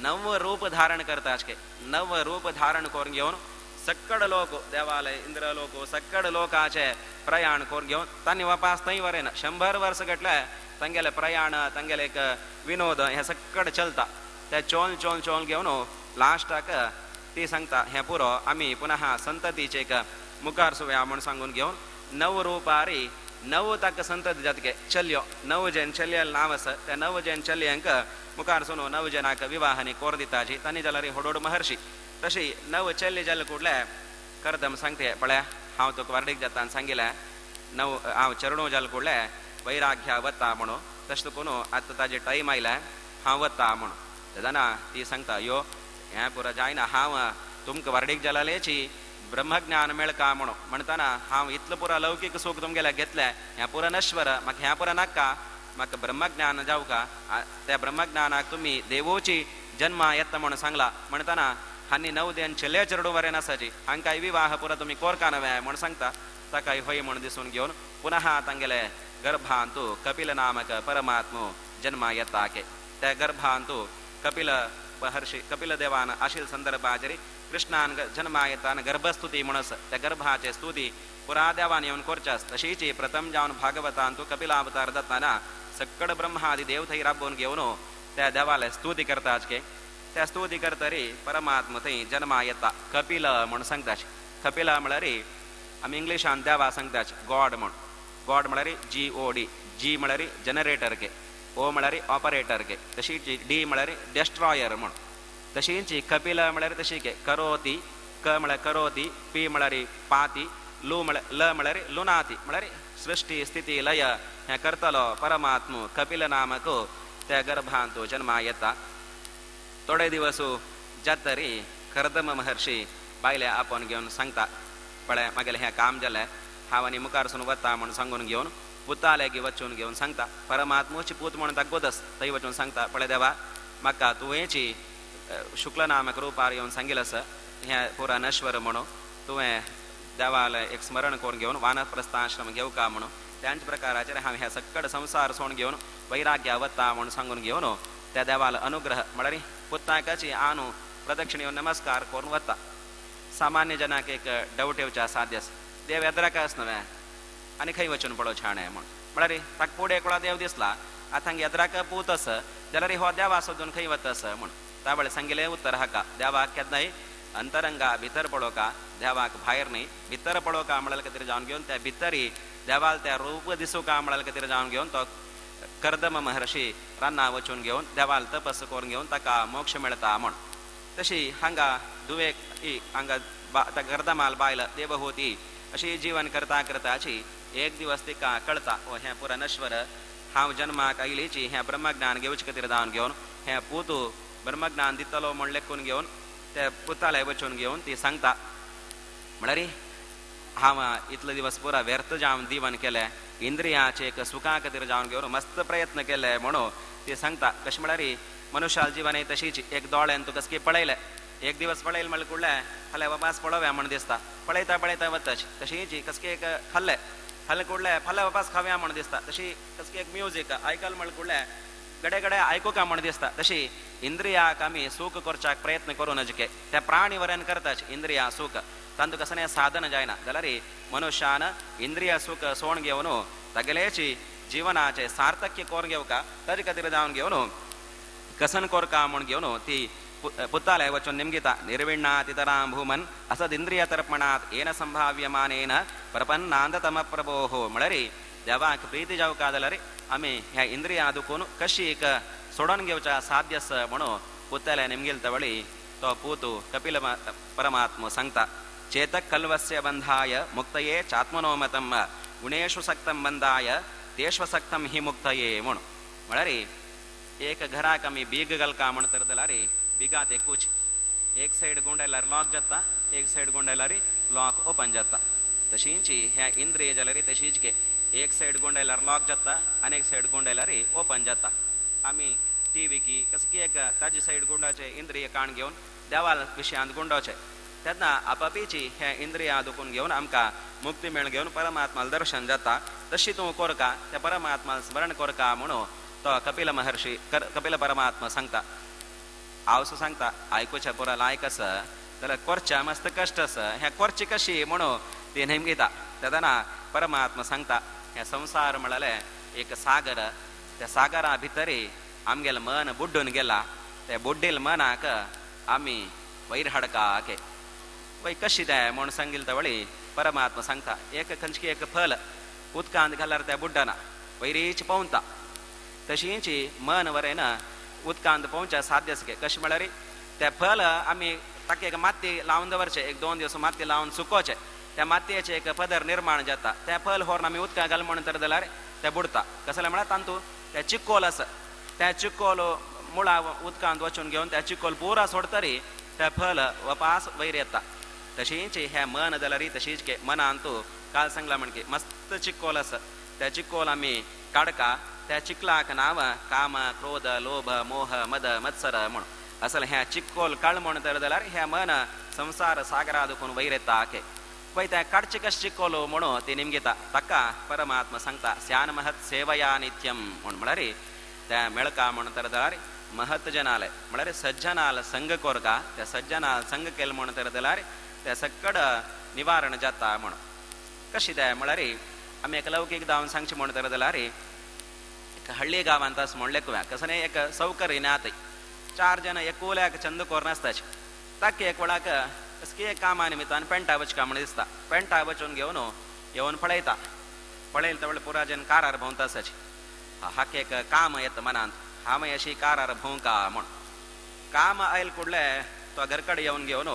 नव रूप धारण करता आसके. नव रूप धारण करून घेवन सक्कड लोक देवालय इंद्र लोक सक्कड लोकाचे प्रयाण करून घेवन तांणी वापास थंय वरेन 100 वर्स घटले तांगेले प्रयाण तांगेले एक विनोद हें सक्कड चलता. ते चोल चोल चोल घेवन लास्टाक ती सांगता हें पुरो आमी पुनः संततीचे एक मुखार सुव्या म्हूण सांगून घेवन नव रुपारी नव ताका संतती जातके चलयो 9 जन चलयाल नांव आसा त्या 9 जन चलयांक मुखार सुनो 9 जनाक विवाहानी कोर दिताची तांणी जाल्यार होडोड महर्षी. तशी 9 चल्य जाले कुडले कर्दम सांगते पळय हांव तुका वार्डीक जाता सांगिलें 9 हांव चरणो जाले कुडले वैराग्या वता म्हणून तशें तुका न्हू आतां ताजे टायम आयले हांव वता म्हणून. तेन्ना ती सांगता यो हें पुरो जायना हांव तुमकां वार्डीक जाल्याची ब्रह्मज्ञान मेळका म्हणून म्हणटाना हांव इतलो पुरो लौकीक सूख तुमगेल्या घेतलें हें पुरो नश्वर म्हाका हें पुरो नाका म्हाका ब्रह्मज्ञान जावका त्या ब्रह्मज्ञानाक तुमी देवोची जन्मा येता म्हणून सांगला. म्हणटाना हांणी 9 देन चले चेडूं वरेन आसाची हांकां विवाह पुरो तुमी कोरका नवे म्हूण सांगता. ताकाय हय म्हूण दिसून घेवन पुनः तांगेले गर्भांतु कपिल नामक परमात्मो जन्मा येता के. त्या गर्भांतु कपिल महर्षी कपिल देवान आशिल संदर्भाचेर कृष्णान जन्मा येतान गर्भस्तुती म्हणस त्या गर्भाचे स्तुती पुरा देवान येवन करचे आस. तशीच प्रथम जावन भागवतांतु कपिलावतार जाताना सक्कड ब्रह्मादी देव थंय राबोवन घेवन त्या देवाले स्तुती करता आजके. त्या स्तुती करतरी परमात्मा थंय जन्मा येता कपिल म्हूण सांगता. कपिल म्हळ्यार आमी इंग्लिशान देवा सांगता गॉड म्हूण. गॉड म्हळ्यार जी ओ डी, जी म्हळ्यार जनरेटर के, ओ म्हळ्यार ऑपरेटर के, तशीच डी म्हळ्यार डेस्ट्रॉयर म्हूण. तशीच कपिल म्हळ्यार तशी के करोती, क म्हळ्यार करोती, पी म्हळ्यार पाती, लू म्हळ्यार ल म्हळ्यार लुनाती म्हळ्यार सृश्टी स्थिती लय हें करतलो परमात्म कपिल नामक त्या गर्भांत जन्मा येता. थोडे दिवस जातरी कर्दम महर्षी बायले आपोवन घेवन सांगता पळय मागेलें हें काम जालें हांव आनी मुखार सून वता म्हूण सांगून घेवन पुताले वचून घेवन सांगता परमात्मोची पूत म्हणून ताका गोदस थंय वचून सांगता पळय देवा म्हाका तुवेंची शुक्ल नामक रुपार येवन सांगिल्लें आसा हें पुरा नश्वर म्हणून तुवें देवालें एक स्मरण करून घेवन वानप्रस्थाश्रम घेवका म्हणून त्याच प्रकाराचेर हांव ह्या सक्कड संवसार सोडून घेवन वैराग्या वता म्हणून सांगून घेवन त्या देवालो अनुग्रह म्हळ्यार पुताकाची आनू प्रदक्षिण येवन नमस्कार करून वता. सामान्य जनाक एक डावट येवच्या साध्य आसा देव येद्राक आस न्हय आनी खंय वचून पळोवचें हाणें म्हूण म्हळ्यार ताका फुडें एकलो देव दिसला आतां हांगा येद्राक पूत आसा जाल्यार हो देवा सोदून खंय वता आसा म्हूण त्या वेळार सांगिल्लें उत्तर हाका देवाक केन्नाय अंतरंगा भितर पळोवका देवाक भायर न्ही भितर पळोवका म्हळ्यार खातीर जावन घेवन त्या भितरी देवाल त्या रूप दिसूका म्हळ्यार खातीर जावन घेवन तो कर्दम महर्षी रान्ना वचून घेवन देवाल तपस करून घेवन ताका मोक्ष मेळटा म्हूण. तशी हांगा दुवेक हांगा कर्दमाल बायल देवहूती अशी जीवन करता करताची एक दिवस तिका कळता ओ हें पुरा नश्वर हांव जन्माक आयलीची हें ब्रह्मज्ञान घेवचे खातीर जावन घेवन हें पूत ब्रह्मज्ञान दितलो म्हूण लेखून घेवन ते पुताले वचून घेवन ती सांगता म्हळ्यार हांव इतले दिवस पुरा व्यर्थ जावन दिवन केलें इंद्रियाचे एक सुखा खातीर जावन घेवन मस्त प्रयत्न केले म्हणून ती सांगता. कशें म्हळ्यार मनुष्याल जीवन तशीच एक दोळ्यान तुका कसकी पळयलें एक दिवस पळयल म्हणल्यार कुडले फाल्यां वापास पळोवया म्हण दिसता, पळयता पळयता वताच. तशीच कसके एक खाल्ले खाल्ले कुडले फाल्यां वापास खावया म्हण दिसता. तशी कसके एक म्युजीक आयकल म्हणल्यार कुडले गडे गडे आयकूका म्हण दिसता. तशी इंद्रियाक आमी सूख करच्याक प्रयत्न करूं नजके त्या प्राणी वरेन करताच इंद्रिया सूख तांतू कसलें साधन जायना जाल्यार मनुष्यान इंद्रिय सूख सोण घेवन तागेलेची जिवनाचें सार्थक्य करून घेवका ताजे खातीर जावन घेवन कसन कोरका म्हूण घेवन ती पुत्ताले वचून निमगिता निर्विण्णातितरां भूमन असदिंद्रिय तर्पणात् येन संभाव्यमानेन प्रपन्नान्दतम प्रभोः. म्हळ्यार देवाक प्रीती जावका जाल्यार आमी ह्या इंद्रियां दुखून कशी एक सोडून घेवच्या साध्य आसा म्हणून पुत्ताले निमगिल तवळी तो पूतु कपिल परमात्मा सांगता चेतक कल्वस्य बंधाय मुक्तये चात्मनोमतम गुणेषु सक्तम बंधाय तेष्वसक्तम हि मुक्तये म्हणून. म्हळ्यार एक घराक आमी बीग घालका म्हण तर जाल्यार बिगात एकूच एक सायड गुंडायल्यार लॉक जाता, एक सायड गुंडायल्यार लॉक ओपन जाता. तशींच ह्या इंद्रिय जाल्यार तशीच के एक सायड गुंडायल्यार लॉक जाता आनी एक सायड गुंडायल्यार ओपन जाता. आमी टी व्ही की कसं की एक ताजे सायड गुंडाचे इंद्रिय काण घेवन देवाल विशयांत गुंडोवचे तेन्ना आपापीची हे इंद्रियां दुखून घेवन आमकां मुक्ती मेळ घेवन परमात्माल दर्शन जाता. तशी तूं कोरका त्या परमात्मा स्मरण कोरका म्हणून तो कपिल महर्षी कपिल परमात्मा सांगता. आवसो सांगता आयकुच्या पुरा लायक आसा जाल्यार कोरच्या मस्त कश्ट आसा हें कोरची कशी म्हणून ती नेमगिता. तेन्ना परमात्मा सांगता हें संवसार म्हळ्यार एक सागर, त्या सागरा भितरी आमगेलें मन बुड्डून गेला, त्या बुड्डील मनाक आमी वयर हाडका के वय कशी तें म्हूण सांगिल तवळी परमात्मा सांगता एक खंयची एक फल उदकांत घाल्यार तें बुड्डना वयरीच पोंवता. तशींच मन वरेन उदकांत पोंवच्या साध्य आसा कशें म्हळ्यार तें फल आमी ताका एक माती लावन दवरचें, एक दोन दिवस माती लावन सुकोवचें, त्या मातयेचें एक पदर निर्माण जाता. तें फल व्हरून आमी उदकां घाल म्हणून तर जाल्यार तें बुडटा. कसलें म्हळ्यार तातूंत तें चिकोल आसा, तें चिकोल मुळा उदकांत वचून घेवन तें चिकोल पुरा सोडतरी तें फल वपास वयर येता. तशींच हें मन जाल्यार तशीच के मनांत काल सांगला म्हणकी मस्त चिकोल आसा, त्या चिकोल आमी काडका, त्या चिकलाक नांव काम क्रोध लोभ मोह मद मत्सर म्हणून. असल हें चिकोल काळ म्हण तर जाल्यार हें मन संवसार सागरा दुखून वयर येता के पळय तें काडचें कशें चिकोल म्हणून ती निमगिता. ताका परमात्मा सांगता स्यान महत सेवया नित्यम म्हूण. म्हळ्यार त्या मेळका म्हण तर जाल्यार महत जनाले म्हळ्यार सज्जनाल संग कोरका, त्या सज्जनाल संग केल म्हण तर जाल्यार त्या सक्कड निवारण जाता म्हणून. कशी तें म्हळ्यार आमी एक लौकीक दावन सांगचें म्हण तर जाल्यार एक हಳ್ಳಿ गांवांत आस म्हणलें कुव्या कसं एक सौकर्य नातय चार जण एकूल्याक चंद कोर नासताच ताका एक वेळाक कसकी एक कामा निमित्तान पेंटा वचका म्हण दिसता. पेंटा वचून घेवन येवन पळयता, पळयल तवळ पुरा जन कारार भोंवता आसाच. हाका एक काम येता मनांत हांव अशी कारार भोंवका म्हूण. काम आयल कुडले तो घरकडे येवन घेवन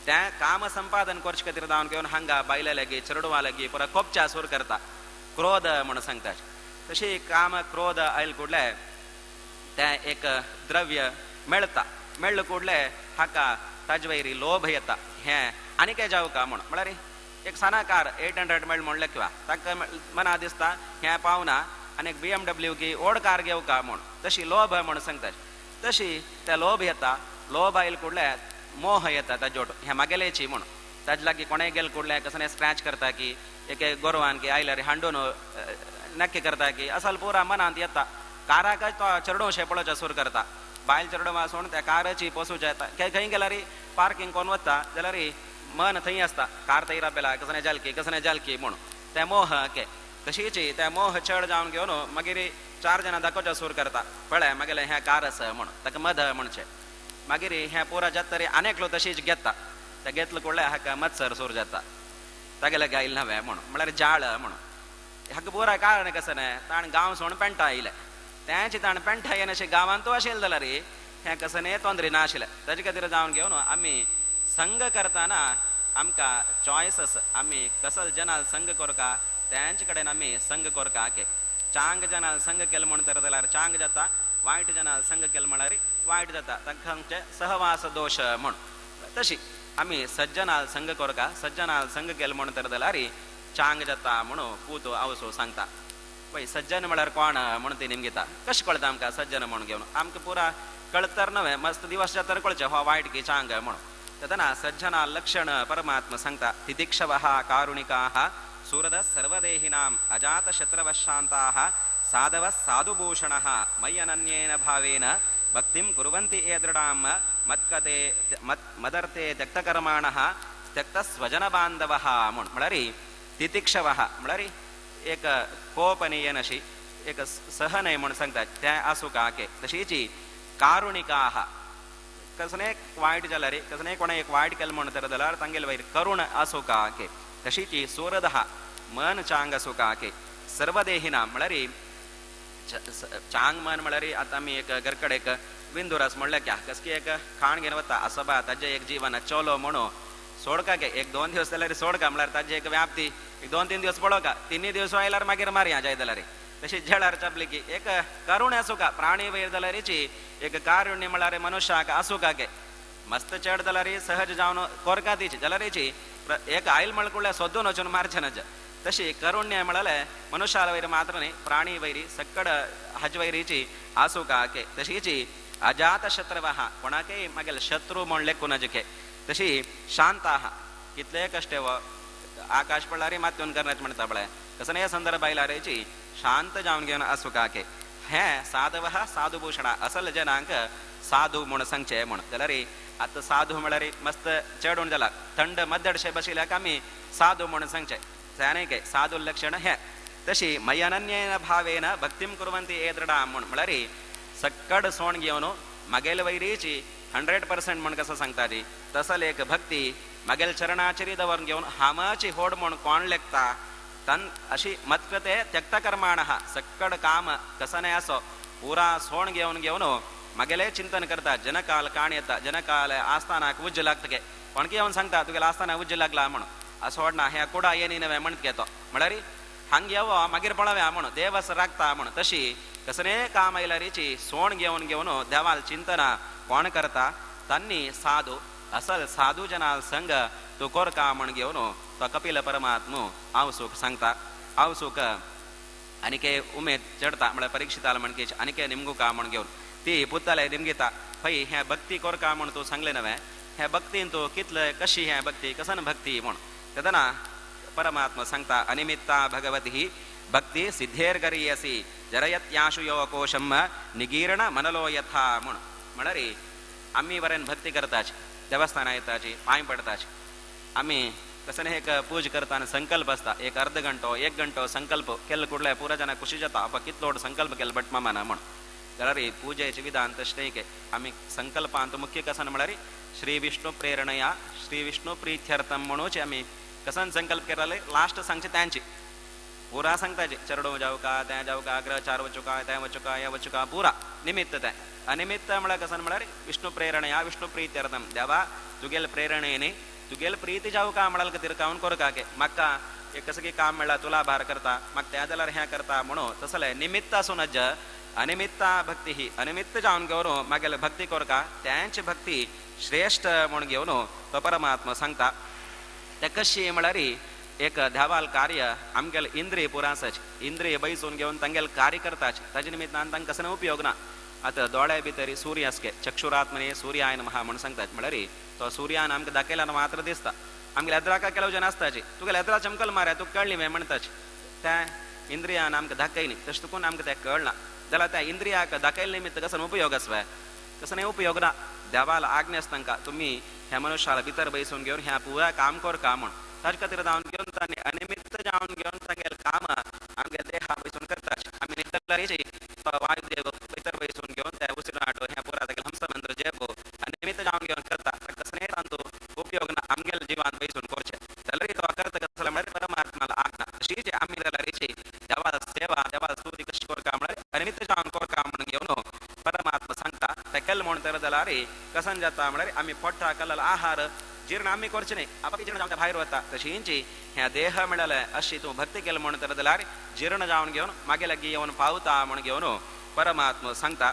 तें काम संपादन करचे खातीर जावन घेवन हांगा बायले लागीं चेडवा लागीं पुरा कोपच्या सूर करता, क्रोध म्हूण सांगता. तशी काम क्रोध आयल कुडले तें एक द्रव्य मेळटा, मेळ्ळ कुडले हाका ताजे वयर लोभ येता हें आनी काय जावका म्हूण. म्हळ्यार एक साना कार 800 मेळ म्हणलें किंवा ताका मना दिसता हें पावना आनी एक BMW की व्हड कार घेवका म्हूण. तशी लोभ म्हूण सांगता. तशी ते लोभ येता, लोभ आयल कुडले मोह येता ताजोट हें मागेलेची म्हूण. ताजे लागीं कोणें गेल कुडलें कसलें स्क्रॅच करता की एक गोरवान की आयल्यार हांडून नक्की करता की असल पुरा मनांत येता. काराकच तो चेडूं शें पळोवचें सूर करता, बायल चेडूं आसून त्या काराची पोसूचें येता. खंय गेल्यार पार्किंग कोण वता जाल्यार मन थंय आसता, कार थंय राबयला कसलें जालकी कसलें जालकी म्हूण तें मोह के. तशीच तें मोह चड जावन घेवन मागीर चार जाणां दाखोवचें सूर करता, पळय मागेलें हें कार आसा म्हूण, ताका मद म्हणचें. मागीर हें पुरा जाता तरी आनेकलो तशीच घेता, तें घेतलो कुडलें हाका मत्सर सूर जाता, तागेलें गायल नवें म्हूण म्हळ्यार जाळ म्हूण. हाका पुरा कारण कसं न्हय ताणें गांव सोडून पेंटा आयलें, तेंच ताणें पेंटा येवन अशें गांवांतू आशिल्लें जाल्यार हें कसं न्हय तोंदरी नाशिल्लें. ताजे खातीर जावन घेवन आमी संग करतना आमकां चॉयस आसा, आमी कसल जनाल संग कोरका तेंचे कडेन आमी संग कोरका के. चांग जनाल संग केल म्हण तर जाल्यार चांग जाता, वायट जनाल संग केल म्हळ्यार वायट जाता, तांकां आमचे सहवास दोश म्हूण. तशी आमी सज्जनाल संग कोरका, सज्जनाल संग केल म्हण तर जाल्यार चांग जाता म्हणून पूत आवसो सांगता. पळय सज्जन म्हळ्यार कोण म्हणून ती निमगिता. कशें कळटा आमकां सज्जन म्हणून घेवन आमकां पुरा कळतर नवें मस्त दिवस जातर कळचें हो वायट की चांग म्हणून. तेन्ना सज्जना लक्षण परमात्मा सांगता तितिक्षवः कारुणिकाः सुहृदः सर्वदेहिनाम् अजातशत्रवः शान्ताः साधवः साधुभूषणः मय्यनन्येन भावेन भक्तिं कुर्वन्ति ये दृढां मत्कते मदर्थे त्यक्तकर्माणः त्यक्तस्वजनबान्धवः म्हूण. म्हळ्यार तितिक्षवः म्हळ्यार एक कोप न्ही येनाशी एक सहनय म्हूण सांगतात तें आसूं का के. तशीच कारुणिकाः कसलें वायट जाल्यार कसलें कोणें एक वायट केलें म्हूण तर जाल्यार तांगेले वयर करुण आसूं का के. तशीच सुहृदः मन चांग आसूं का के. सर्वदेहिना म्हळ्यार चांग मन म्हळ्यार आतां आमी एक घरकडेन एक विंदुरस म्हणल्यार क्या कसकी एक खाण घेवन वता असबा ताजें एक जीवन चलो म्हणून सोडका के एक दोन दिवस जाल्यार सोडका म्हळ्यार ताजी एक व्याप्ती एक दोन तीन दिवस पळोवका तिनूय दिवस आयल्यार मागीर मारया जाय जाल्यार. तशी झेळार चाबली की एक करुण आसूं का प्राणी वयर जाल्यारीची एक कारुण्य म्हळ्यार मनुष्याक आसूं का के. मस्त चड जाल्यार सहज जावन कोरका तिची जाल्यारीची एक आयल मळकुळ्या सोदून वचून मारचें नज. तशी करुण्य म्हळ्यार मनुष्याला वयर मात्र न्ही प्राणी वैरी सक्कड हज वैरीची आसूं का के. तशीची अजात शत्रवः कोणाकय मागीर शत्रू म्हूण लेखूं नज के. तशी शांताः कितले कश्ट वो आकाश पडल्यार मात येवन करण्याच म्हणटा पळय कसलेय संदर्भ आयल्यार शांत जावन घेवन आसूं का के. हें साधवः साधुभूषणा असल जनांक साधू म्हूण सांगचें म्हूण. जाल्यार आतां साधू म्हळ्यार मस्त चेडून जाला थंड मद्दडशे बशिल्ल्याक आमी साधू म्हूण सांगचें तें के साधू लक्षण हें. तशी मय्यनन्येन भावेन भक्तीं कुर्वन्ति ये दृढां म्हूण म्हळ्यार सक्कड सोण घेवन मागेले वैरीची 100% म्हूण कसो सांगता ती तसल एक भक्ती मागेल चरणाचेर दवरून घेवन हामाची होड म्हूण कोण लेखता तन अशी मत्कृते त्यक्तकर्माणः सक्कड काम कसने असो पुरा सोण घेवन घेवन मागेले चिंतन करता जनकाल काण येता जनकाल आस्थानाक उज्ज लागता गे कोणकी येवन सांगता तुगेले आस्थानाक उज्ज लागला म्हूण असो सोडना हें कुडा येनी नवें म्हणत घेतो म्हळ्यार हांग येवो मागीर पळोवया म्हूण देवस राखता म्हूण. तशी कसले काम आयल्यारीची सोण घेवन घेवन देवाल चिंतना कोण करता तांणी साधू असल साधू जनाल संग तूं कोरका म्हूण घेवन तो कपिल परमात्मो आवसूक सांगता. आवसूक आनीक उमेद चडता म्हळ्यार परीक्षिताल म्हणके आनीक निमगुका म्हूण घेवन ती पुताले निमगिता हय हें भक्ती कोरका म्हूण तूं सांगलें नवें हें भक्तीन तूं कितले कशी हें भक्ती कसन भक्ती म्हूण. तेन्ना परमात्मा सांगता अनिमित्ता भगवती भक्ती सिद्धेर्गरीयसी जरयत्याशु यो कोशम निगीर्ण मनलो यथा म्हूण. म्हळ्यार आमी बरें भक्ती करताची देवस्थानां येताची पांय पडताची आमी कसने एक पूज करता संकल्प आसता एक अर्द घंटो एक घंटो संकल्प केल्लो कुडले पुरा जाणां खुशी जाता आपा कितलो संकल्प केलो भट मामान म्हूण. जाल्यार पुजेचे विधान तशें न्ही के आमी संकल्पांत मुख्य कसन म्हळ्यार श्री विष्णू प्रेरणया श्री विष्णू प्रीत्यर्थम म्हणूच आमी कसन संकल्प केले लास्ट सांगचे त्यांची पुरा सांगताचे चरडो जावका तें जावका ग्रहचार वचुका तें वचुका हें वचुका पुरा निमित्त तें. अनिमित्त म्हळ्यार कसन म्हळ्यार विष्णू प्रेरणया विष्णू प्रीत्यर्थम देवा तुगेल प्रेरणेने तुगेल प्रीती जावका म्हळ्यार खातीर कावन कोरका के म्हाका एक कसं की काम मेळ्ळा तुला भार करता म्हाका त्या जाल्यार हें करता म्हणून तसलें निमित्त आसूं नज अनिमित्ता भक्ती ही अनिमित्त जावन घेवन मागेले भक्ती कोरका त्यांची भक्ती श्रेश्ठ म्हूण घेवन तो परमात्मा सांगता. ते कशी म्हळ्यार एक धावाल कार्य आमगेले इंद्रिय पुरा आसाच इंद्रिय बैसून घेवन तांगेले कार्य करताच ताजे निमित्तान तांकां कसलो उपयोग ना. आतां दोळे भितर सूर्य आसके चक्षुरात्मने सूर्याय नमः म्हूण सांगतात म्हळ्यार तो सूर्यान आमकां दाखयल्यार मात्र दिसता. आमगेले एद्राका केलो जन आसताची तुगेले एद्रा चमकल मारया तुका कळ्ळी वे म्हणटाची त्या इंद्रियान आमकां दाखयली तशें तुकून आमकां तें कळना जाल्यार त्या इंद्रियाक दाखयले निमित्त कसो उपयोग आसवे कसो उपयोग ना. देवाल आज्ञा आसता तांकां तुमी ह्या मनुष्याला भितर बैसून घेवन ह्या पुरा काम कोरका म्हूण ताजे खातीर जावन घेवन तांणी अनिमित्त जावन घेवन तांगेले काम आमगे देहा बैसून करता. आमी न्हिदल्यारीची वायुदेव भितर बैसून घेवन त्या उसिराटो ह्या पुरा तागेले हंस मंत्र जप अनिमित्त जावन घेवन करता कसलेय तांचो उपयोग ना आमगेले जिवान बैसून करचें जाल्यार तो करता कसलें म्हळ्यार परमात्माला आज्ञा. तशीच आमी जाल्यारीची देवा सेवा देवा स्तुती कशी कोरका म्हळ्यार अनिमित्त जावन कोरका म्हणून घेवन परमात्मा सांगता. तें केलें म्हूण तर जाल्यार कसन जाता म्हळ्यार आमी पोटा कलल आहार जीर्ण आमी करचें न्ही आपापी जीर्ण जावन भायर वता. तशींच ह्या देह मेळ्ळें अशी तूं भक्ती केली म्हूण तर जाल्यार जीर्ण जावन घेवन मागीर लागीं येवन पावता म्हूण घेवन परमात्मा सांगता.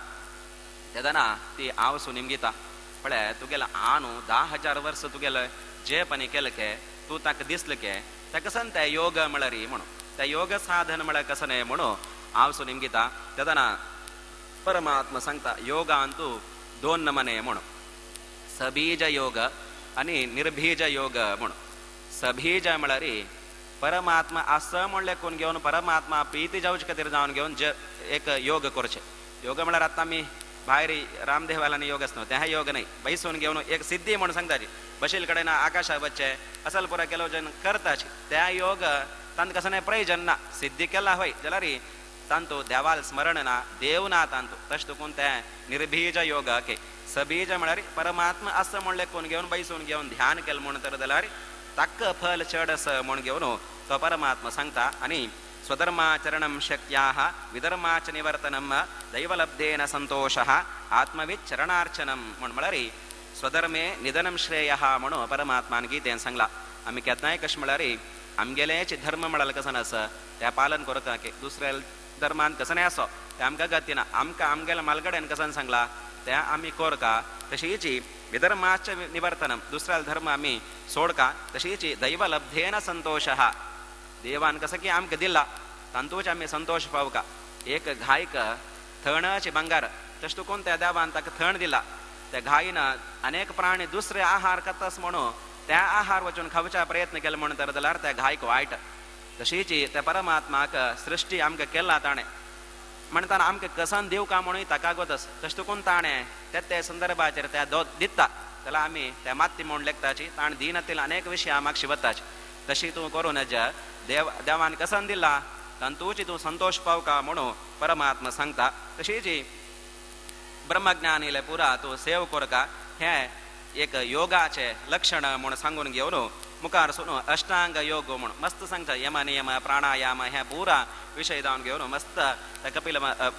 तेन्ना ती आवसू निमगिता पळय तुगेलें आनू 10,000 वर्स तुगेलें जेप आनी केलें के तूं ताका दिसलें के तेका कसन तें योग म्हळ्यार म्हणून तें योग साधन म्हळ्यार कसं न्हय म्हणून आवसू निमगिता. तेन्ना परमात्मा सांगता योगांतू दोन नमने म्हणून सबीज योग आनी निर्बीज योग म्हूण. सबीज म्हळ्यार परमात्मा आसा म्हण लेखून घेवन परमात्मा प्रीती जावचे खातीर जावन घेवन एक योग करचें. योग म्हळ्यार आतां आमी भायर रामदेवालांनी योग आसना, तें योग न्हय. बैसून घेवन एक सिद्धी म्हूण सांगताची, बशील कडेन आकाशा वचचें असल पुरा केलो जन करताची, त्या योग तांकां कसो प्रयोजन ना. सिद्धी केला हय जाल्यार तांतू देवाल स्मरण ना, देव ना तांतू, तशें देखून तें निर्बीज योग. के सबीज म्हळ्यार परमात्मा आसा म्हण लेखून घेवन बैसून घेवन ध्यान केलें म्हूण तर जाल्यार ताका फल चड आसा म्हूण घेवन तो परमात्मा सांगता. आनी स्वधर्माचरणं शक्त्याः विधर्माच निवर्तनं दैवलब्धेन संतोषः आत्मविचरणार्चनं म्हूण म्हळ्यार स्वधर्मे निधनं श्रेयः म्हणून परमात्मान गीतेन सांगला. आमी केन्नाय कशें म्हळ्यार आमगेलेच धर्म म्हळ्यार कसो आसा तें पालन करता की दुसऱ्या धर्मान कसो नाय आसो तें आमकां गती ना. आमकां आमगेल्या मालकडेन कसो सांगला तें आमी करका. तशीच विधर्माच निवर्तनं, दुसऱ्या धर्म आमी सोडका. तशीच दैवलब्धेन संतोषः, देवान कसं की आमकां दिला तांतूच आमी संतोश पावका. एक घायक थणाचे बंगार तशें तुकून त्या देवान ताका थण दिला, त्या घायन अनेक प्राणी दुसरे आहार करतास म्हणून त्या आहार वचून खावच्या प्रयत्न केलो म्हूण तर जाल्यार त्या घायक वायट. तशीच त्या परमात्माक सृश्टी आमकां केला ताणें म्हणटाना आमकां कसन दिवका का म्हणून ताका गोतस, तशें तुकून ताणें त्या त्या संदर्भाचेर त्या दो दिता जाल्यार आमी त्या माती म्हूण लेखताची, ताणें दिनातील अनेक विशय आमकां शिवताची. तशी तूं करूं नज, देव देवान कसन दिला तांतूच तूं संतोश पावका म्हणून परमात्मा सांगता. तशीच ब्रह्मज्ञानीले पुरा तूं सेव करका, हें एक योगाचें लक्षण म्हूण सांगून घेवन मुखार सून अष्टांग योग म्हूण मस्त सांगता. यम नियम प्राणायाम हें पुरा विशय जावन घेवन मस्त कपिल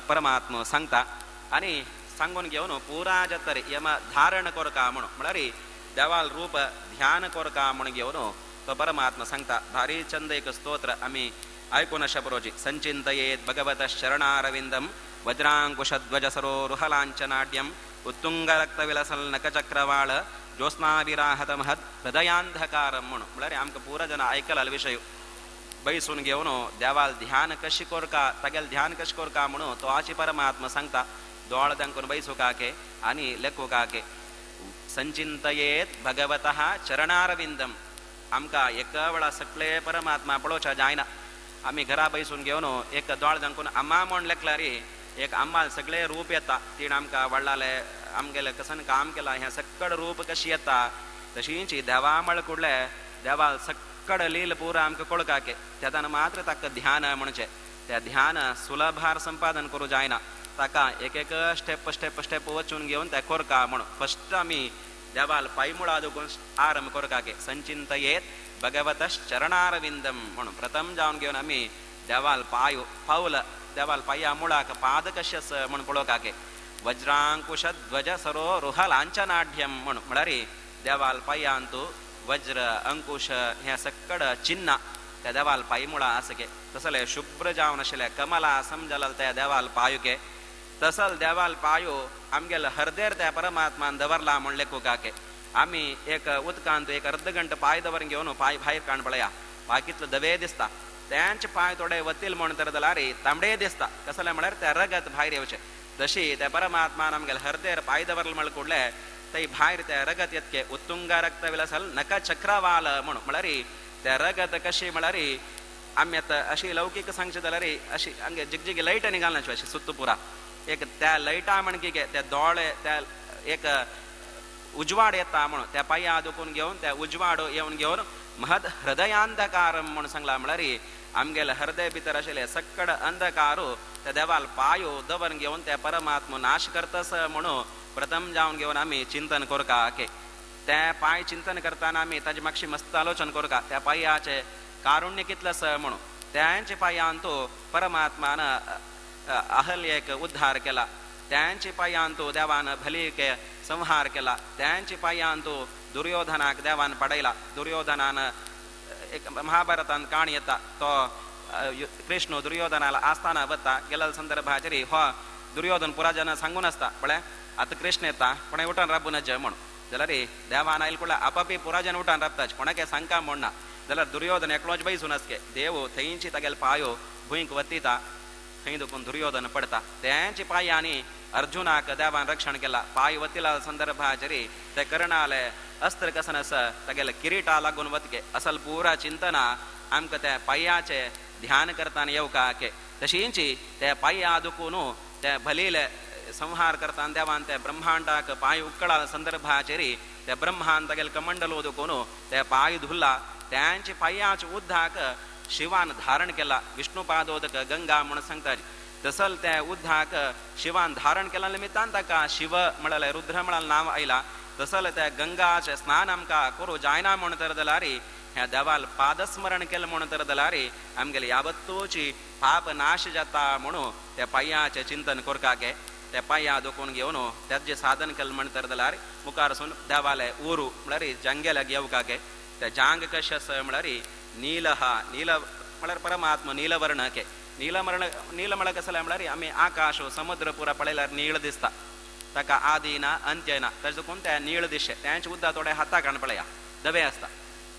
परमात्मा सांगता. आनी सांगून घेवन पुरा जातरी यम धारण करका म्हणून म्हळ्यार देवाल रूप ध्यान करका म्हूण घेवन तो परमात्मा सांगता. भारी चंद एक स्तोत्र आमी आयकून अशा बरोजी. संचिंतयेत भगवत शरणारविंदम वज्रांकुशध्वज सरोरुहलांचनाड्यम उत्तुंगरक्तविलसल्नकचक्रवाळ ज्योत्स्नाविराहत महद हृदयांधकारम म्हणून म्हळ्यार आमकां पुरा जन आयकला विशय बैसून घेवन देवाल ध्यान कशी करका, तागेल ध्यान कशें करका म्हणून तो आची परमात्मा सांगता. दोळ दांकून बैसूका के आनी लेखुका के संचिंतयेत भगवतः चरणारविंदम. आमकां एका वेळा सगळे परमात्मा पळोवच्या जायना. आमी घरा बैसून घेवन एक दोळ दांकून अम्मा म्हण लेखल्यार एक अम्माल सगळे रूप येता, तिणें आमकां वडलाले आमगेले कसन काम केलां हें सक्कड रूप कशी येता, तशींच देवा म्हळ कुडले देवाल सक्कड लील पुरा आमकां कळकाके तेन्ना मात्र ताका ध्यान म्हणचें. त्या ध्यान सुलभार संपादन करूं जायना, ताका एक एक स्टेप स्टेप स्टेप वचून घेवन तें करका म्हणून फस्ट आमी देवाल पायमुळा दुखून आरंभ करकाके संचिंतयेत भगवत चरणारविंदम म्हणून प्रथम जावन घेवन आमी देवाल पाय पावल देवाल पाया मुळाक पाद कशें आसा म्हूण पळोवकाके. वज्रांकुश ध्वज सरो रुह लांछनाढ्यम म्हूण म्हळ्यार देवाल पायांतू वज्र अंकुश हें सक्कड चिन्ह त्या देवाल पायमुळा आसके. तसले शुभ्र जावन आशिल्ले कमला समजल त्या देवाल पायुके तसल देवाल पायो आमगेले हरदेर त्या परमात्मान दवरला म्हण लेखुकाके. आमी एक उदकांत एक अर्द घंट पांय दवरून घेवन पांय भायर काण पळया, पांय कितलो दवे दिसता, तेंच पांय थोडे वतील म्हण तर जाल्यार तांबडे दिसता. कसलें म्हळ्यार त्या रगत भायर येवचें. तशी त्या परमात्मान आमगेले हरदेर पांय दवरले म्हळ्यार कुडले थंय भायर त्या रगत येतके उत्तुंग रक्त विलसल नक चक्रवाल म्हणून म्हळ्यार त्या रगत कशी म्हळ्यार आमी आतां अशी लौकीक सांगचें जाल्यार अशी हांगे जिगजिगी लायट निघालना अशी सुत्तू पुरा एक त्या लायटा म्हण की त्या दोळे त्या एक उजवाड येता म्हणून त्या पांया दुखून घेवन त्या उजवाड येवन घेवन महद हृदयांधकारम म्हणून सांगला. म्हळ्यार आमगेले हृदय भितर आशिल्ले सक्कड अंधकारू त्या देवाल पायो दवरून घेवन त्या परमात्मा नाश करतस म्हणून प्रथम जावन घेवन आमी चिंतन करका के. त्या पांय चिंतन करतना आमी ताजे मातशी मस्त आलोचन करका त्या पांयाचे कारुण्य कितलें आसा म्हणून. त्यांचे पांयान तो परमात्मान अहल्येक उद्धार केला, त्यांचे पांयान तो देवान भलीक संहार केला, त्यांचे पांयान तो दुर्योधनाक देवान पडयला. दुर्योधनान एक महाभारतान काणी येता, तो कृष्ण दुर्योधनाला आस्थाना वता गेल्या संदर्भाचेर हो दुर्योधन पुरा जन सांगून आसता पळय आतां कृष्ण येता कोणें उठून राबूं नज म्हणून, जाल्यार देवान आयल कुडल्या आपापी पुरा जन उठून राबताच कोणाक सांगका म्हण ना. जाल्यार दुर्योधन एकलोच बैसून आसके देव थंयची तागेले पायो भुंयक वतिता, थंय दुखून दुर्योधन पडता. तेंचे पांयांनी अर्जुनाक देवान रक्षण केला. पांय वतिला संदर्भाचेर ते कर्णाले अस्त्र कसन आसा तागेले किरीटा लागून वतके असल पुरा चिंतना आमकां त्या पांयाचे ध्यान करताना येवकाके. तशींच ते पांया दुखून ते भलिले संहार करताना देवान ते ब्रह्मांडाक पांय उक्कळा संदर्भाचेर ते ब्रह्मान तागेले कमंडलो दुखून ते पांय धुल्ला. त्यांचे पांयाचे उद्दाक शिवान धारण केला. विष्णू पादोदक गंगा म्हणून सांगता तसल त्या उद्दाक शिवान धारण केला निमित्तान ताका शिव म्हळ्यार रुद्र म्हळ्यार नांव आयला. तसल त्या गंगाचे स्नान आमकां करूं जायना म्हूण तर जाल्यार ह्या देवाल पादस्मरण केलें म्हूण तर जाल्यार आमगेले यावत्तोची पाप नाश जाता म्हणून त्या पांयाचें चिंतन करकागे. त्या पांया दुखून घेवन तेजें साधन केलें म्हण तर जाल्यार मुखार सून देवाले उरू म्हळ्यार जंगेल्याक येवकागे. त्या जांग कशें आसा म्हळ्यार नीलहा नील म्हळ्यार परमात्मा नीलवर्णके नीलमर्ण नील म्हळ्यार कसलें म्हळ्यार आमी आकाश समुद्र पुरा पळयल्यार नीळ दिसता, ताका आदी ना अंत्य ना, ताजे देखून त्या नीळ दिशे तेंचे उदक थोडे हाताक हाडून पळया धवे आसता.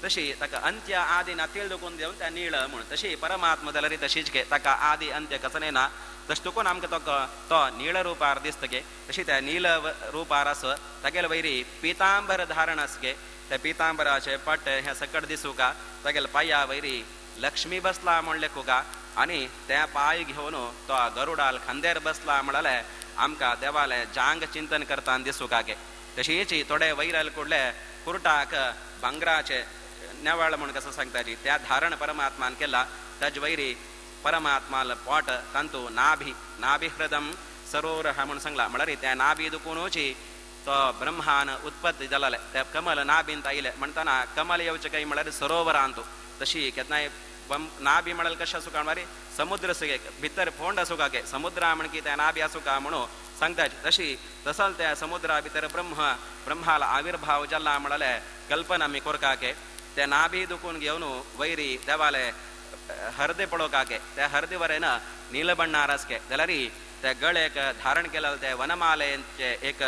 तशी ताका अंत्य आदी ना तीळ दुखून देवन त्या नीळ म्हूण. तशी परमात्मा जाल्यार तशीच गे ताका आदी अंत्य कसलें ना, तशें दुखून आमकां तो तो नीळ रुपार दिसता गे. तशी त्या नील रुपार आस तागेले वयरी पितांबर धारण आस गे. त्या पितांबराचे पट हें सकट दिसूका तागेले पांया वयरी लक्ष्मी बसला म्हण लेखुका आनी त्या पांय घेवन तो गरुडाल खांद्यार बसला म्हळ्यार आमकां देवाले जांग चिंतन करताना दिसूका गे. तशीच थोडे वैरल कुडले कुर्टाक भांगराचे नेवाळ म्हूण कसो सांगताची त्या धारण परमात्मान केला. ताजे वयरी परमात्माल पोट तांतू नाभि नाभिहृदम सरोवरः म्हूण सांगला म्हळ्यार त्या नाभी दुखुनूची तो ब्रह्मान उत्पत्ती जालें त्या कमल नाभींत आयले म्हणटना कमल येवचें काय म्हळ्यार सरोवरांतू. तशी केन्नाय नाभी म्हळ्यार कशें आसूं म्हळ्यार समुद्र सगळे भितर फोंड आसूं काय समुद्रा म्हण की त्या नाभी आसूं का म्हणून सांगता. तशी तसल त्या समुद्रा भितर ब्रह्माला आविर्भाव जाला म्हळ्यार कल्पना आमी कोरकाके. त्या नाभी दुखून घेवन वैरी देवाले हरदे पळोवकाके. त्या हरदे वरेन नीलबण्णार आसके जाल्यार त्या गळेक धारण केलें ते वनमालेचे एक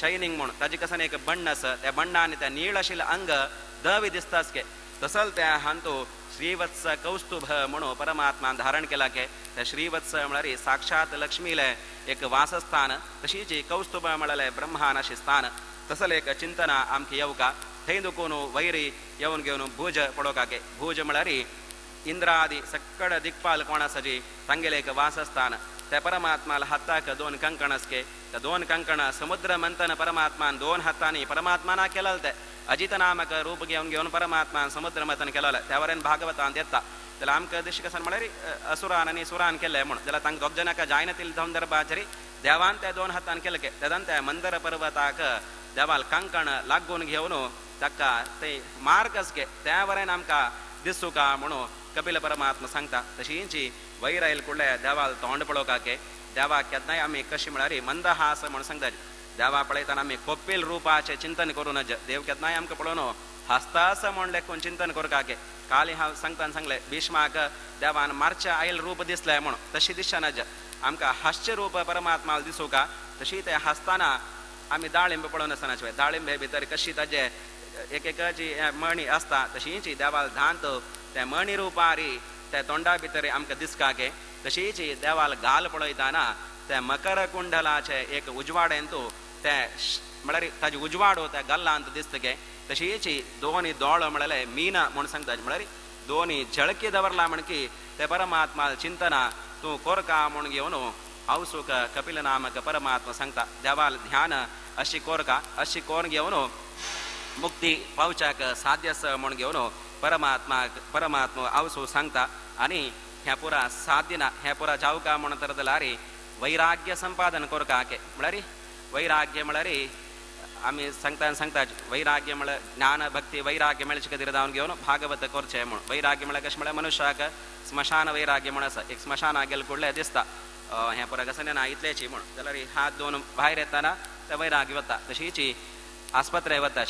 शयनिंग म्हूण ताजे कसन एक बण्ण आसा त्या बण्णान त्या नीळ आशिल्लें अंग दवी दिसता आसके. तसल त्या हांतू श्रीवत्स कौस्तुभ म्हणून परमात्मा धारण केला के. त्या श्रीवत्स म्हळ्यार साक्षात लक्ष्मीले एक वासस्थान, तशीच कौस्तुभ म्हळ्यार ब्रह्मान अशें स्थान. तसल एक चिंतना आमकां येवका. थंय दुखून वैरी येवन घेवन भुज पळोवकाके. भुज म्हळ्यार इंद्रादी सक्कड दिक्पाल कोण आसा जी तांगेलें एक वासस्थान. त्या परमात्माला हाताक दोन कंकण आसके. त्या दोन कंकण समुद्र मंथन परमात्मान दोन हातांनी परमात्माना केलें ते अजित नामक रूप घेवन घेवन परमात्मान समुद्र मंथन केलें. त्या वरेन भागवतान येता जाल्यार आमकां दिश्टी कसन म्हळ्यार असुरान आनी सुरान केलें म्हूण जाल्यार तांकां दोग जाणांक जायना तितले संदर्भाचेर देवान त्या दोन हातान केलें के. तेन्ना त्या मंदर पर्वताक देवाल कंकण लागून घेवन ताका ते मार्ग आसके त्या वरेन आमकां दिसूका म्हणून कपिल परमात्मा सांगता. तशींच वैर आयल कुडले देवाल तोंड पळोवकाके. देवाक केन्नाय आमी कशी म्हळ्यार मंदहास म्हणून सांगता. देवा पळयतना आमी कोपील रुपाचें चिंतन करूं नज. देव केन्नाय आमकां पळोवन हासता आसा म्हूण लेखून चिंतन करकाके. काली हांव सांगताना सांगलें भीष्माक देवान मारच्या आयल रूप दिसलें म्हूण तशी दिसचें नज. आमकां हासचें रूप परमात्मा दिसूका. तशी ते हासतना आमी दाळिंब पळोवन आसना शिवाय दाळिंबे भितर कशी ताजे एक एकाची मणी आसता तशीच देवाल धांत त्या मणी रुपारी त्या तोंडा भितर आमकां दिसकाके. तशीच देवाल गाल पळयतना त्या मकर कुंडलाचे एक उजवाडेंतू ते म्हळ्यार ताजे उजवाडो त्या गल्लांत दिसतके. तशीच दोनी दोळ म्हळ्यार मीना म्हूण सांगता म्हळ्यार दोनी झळकी दवरला म्हण की ते परमात्मा चिंतना तूं कोरका म्हूण घेवन आवसूक कपिल नामक परमात्मा सांगता. देवाल ध्यान अशी कोरका अशी कोर घेवन मुक्ती पावच्याक साध्य आसा म्हूण घेवन परमात्मा परमात्मा आवसू सांगता. आनी ह्या पुरा साध्य ना ह्या पुरा जावका म्हूण तर जाल्यार वैराग्य संपादन कोरकाके. म्हळ्यार वैराग्य म्हळ्यार आमी सांगता सांगता वैराग्य म्हळ्यार ज्ञान भक्ती वैराग्य मेळचे खातीर जावन घेवन भागवत करचें म्हूण. वैराग्य म्हळ्यार कशें म्हळ्यार मनुष्याक स्मशान वैराग्य म्हूण आसा. एक स्मशाना गेले कुडले दिसता हें पुरा कसलें ना इतलेची म्हूण जाल्यार हात दोन भायर येतना ते वैराग्य वता. तशीच आस्पत्रे वता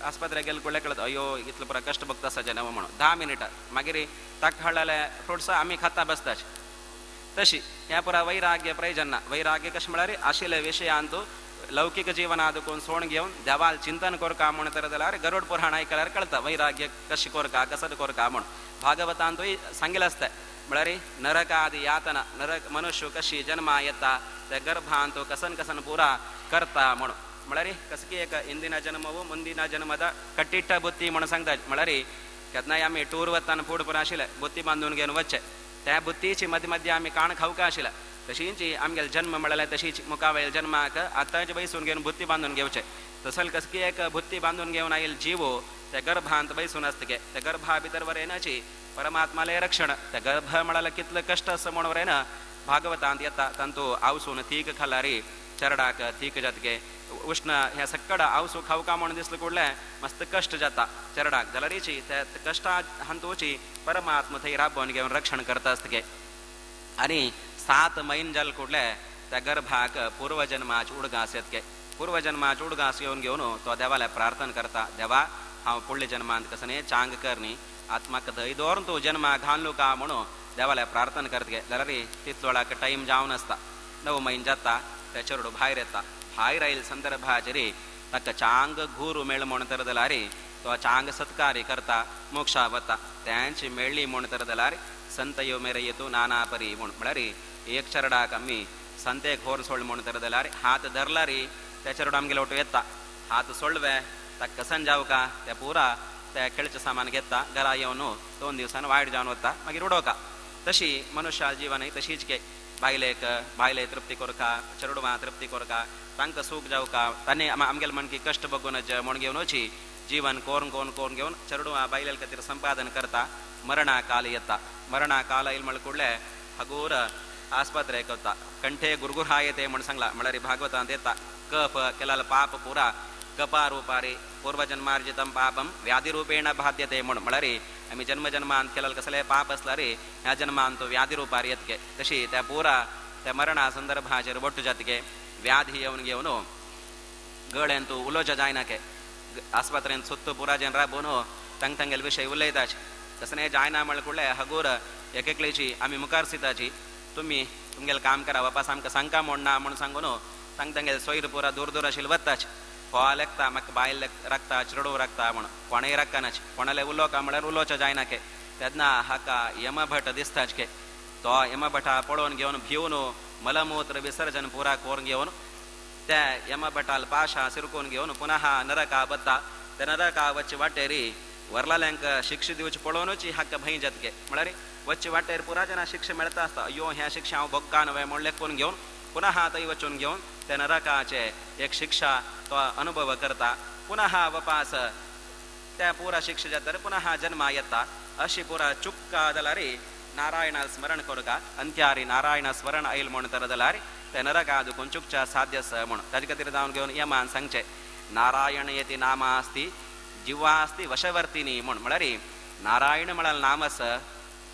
आस्पत्रे गेले कुडले कळता अयो इतलो पुरा कश्ट भोगता आसा जेन्ना म्हणून 10 मिनटां मागीर ताका हाडलेले फ्रुट्स आमी खाता बसताच. तशी ह्या पुरा वैराग्य प्रयोजन ना. वैराग्य कशें म्हळ्यार आशिल्ले विशयांतू लौकीक जीवनात कोण सोण घेवन देवाल चिंतन कोरका म्हूण तर जाल्यार गरुड पुराण आयकल्यार कळता वैराग्य कशें कोरका कसं कोरका म्हूण. भागवतांतूय सांगिल्लें आसता. म्हळ्यार नरकादी यातना नरक मनुष्य कशी जन्मा येता त्या गर्भांत तो कसन कसन पुरा करता म्हणून. म्हळ्यार कसकी एक इंदिನ जन्मವು ಮುಂದಿನ जन्मದ कट्टिट्ट बुद्धी म्हणून सांगता. म्हळ्यार केन्नाय आमी टूर वताना फूड पुरा आशिल्ले बुद्धी बांदून घेवन वचचे त्या बुद्धीची मदीं मदीं आमी काण खावका आशिल्ले तशींच आमगेले जन्म म्हळ्यार तशीच मुखावेल जन्माक आतांच बैसून घेवन बुद्धी बांदून घेवचे. तसल कसकी एक बुद्धी बांदून घेवन आयल जीवो त्या गर्भांत बैसून आसतगे त्या गर्भा भितर वरेनाची परमात्माले रक्षण त्या गर्भ म्हळ्यार कितले कश्ट आसा म्हणून वरेन भागवतांत येता. तांतू आवसून थीक खालारी चरडाक थीक जातगे उष्ण ह्या सक्कड आवसू खावका म्हणून दिसलं कुडले मस्त कश्ट जाता चरडाक जाल्यारीची त्या कश्टा हांतूची परमात्मा थंय राबोवन घेवन रक्षण करता आसतगे. आनी 7 म्हयने जाले कुडले त्या गर्भाक पूर्वजन्माचे उडगास येतगे. पूर्वजन्माचे उडगास येवन घेवन तो देवाला प्रार्थना करता, देवा हांव फुडल्या जन्मांत कसं न्ही चांग कर न्ही आत्माक धंय दवरून तूं जन्माक घालू का म्हणून देवाला प्रार्थना करतगे. जाल्यार तितलो वेळाक टायम जावन आसता 9 म्हयने जाता त्या चेडू भायर येता. भायर आयिल्ले संदर्भाचेर ताका चांग गुरू मेळ म्हूण तर जाल्यार तो चांग सत्कारी करता मोक्षा वता. त्यांची मेळ्ळी म्हूण तर जाल्यार संत यो मेरे येतू नाना परी म्हूण. म्हळ्यार एक चरडाक आमी संतेक होर सोड म्हूण तर जाल्यार हात धरलारी त्या चेडू आमगेले वटू येता. हात सोडवे ताका कसन जावका त्या पुरा त्या खेळचें सामान घेता घरा येवन 2 दिवसान वायट जावन वता मागीर उडोवका. तशी मनुष्या जीवन तशीच के बायलेक बायले तृप्ती कोरका चेडवां तृप्ती कोरका तांकां सूख जावका तांणी आमगेले मनकी कश्ट बगून म्हण घेवनूची जीवन कोरून कोरून कोरून घेवन चेडवां बायले खातीर संपादन करता. मरणा काल येता. मरणा काल येयल म्हळ्या कुडले हगूर आस्पत्रेक वता. कंठे गुरगुरायते म्हण सांगला. म्हळ्यार भागवतांत येता कफ केला पाप पुरा कपा रुपारी पूर्वजन्मार्जितं पापम व्याधिरूपेण बाध्यते म्हूण. म्हळ्यार आमी जन्म जन्मांत केलेलं कसले पाप आसल्यार ह्या जन्मान तो व्याधी रुपार येतके. तशी त्या पुरा त्या मरणा संदर्भाचेर वट्टू जातके व्याधी येवन घेवन गळ्यान तूं उलोवचें जायना के आस्पत्रेन सुत्त पुरा जन राबोवन तांग तांगेले विशय उलयताच तसं जायना म्हळ्यार कुडले हगूर एक एकलेची आमी मुखार सिताची तुमी तुमगेलें काम करा वापास आमकां सांगका म्हूण ना म्हूण सांगून तांग तांगेले सोयर पुरा दूर दूर आशिल्ले वताच. हो लेखता म्हाका बायल राखता चेडूं राखता म्हूण कोणूय राखनाच कोणाले उलोवका म्हळ्यार उलोवचें जायना के. तेन्ना हाका यमभट दिसताच के तो यमभटा पळोवन घेवन भिवन मलमूत्र विसर्जन पुरा करून घेवन त्या यमभटाल पाशा सिरकून घेवन पुनः नरका वता. त्या नरका वच्चे वाटेरी वरलाल्यांक शिक्षा दिवची पळोवनूच हाका भंय जातके. म्हळ्यार वच्चे वाटेर पुरा जना शिक्षा मेळता आसता अयो ह्या शिक्षा हांव भोगका न्हय म्हूण लेखून घेवन पुनः थंय वचून घेवन त्या नरकाचे एक शिक्षा तो अनुभव करता. पुनः वपास त्या पुरा शिक्षा जाता पुनः जन्मा येता. अशी पुरा चुक्का जाल्यार नारायणा स्मरण करुका अंत्यारी नारायण स्मरण आयल म्हूण तर जाल्यार ते नरका दुखून चुकच्या साध्य आसा म्हूण. ताजे खातीर जावन घेवन यमान सांगचें नारायण येती नामा आसती जिवा आसती वशवर्तिनी म्हूण. म्हळ्यार नारायण म्हळ्यार नाम आसा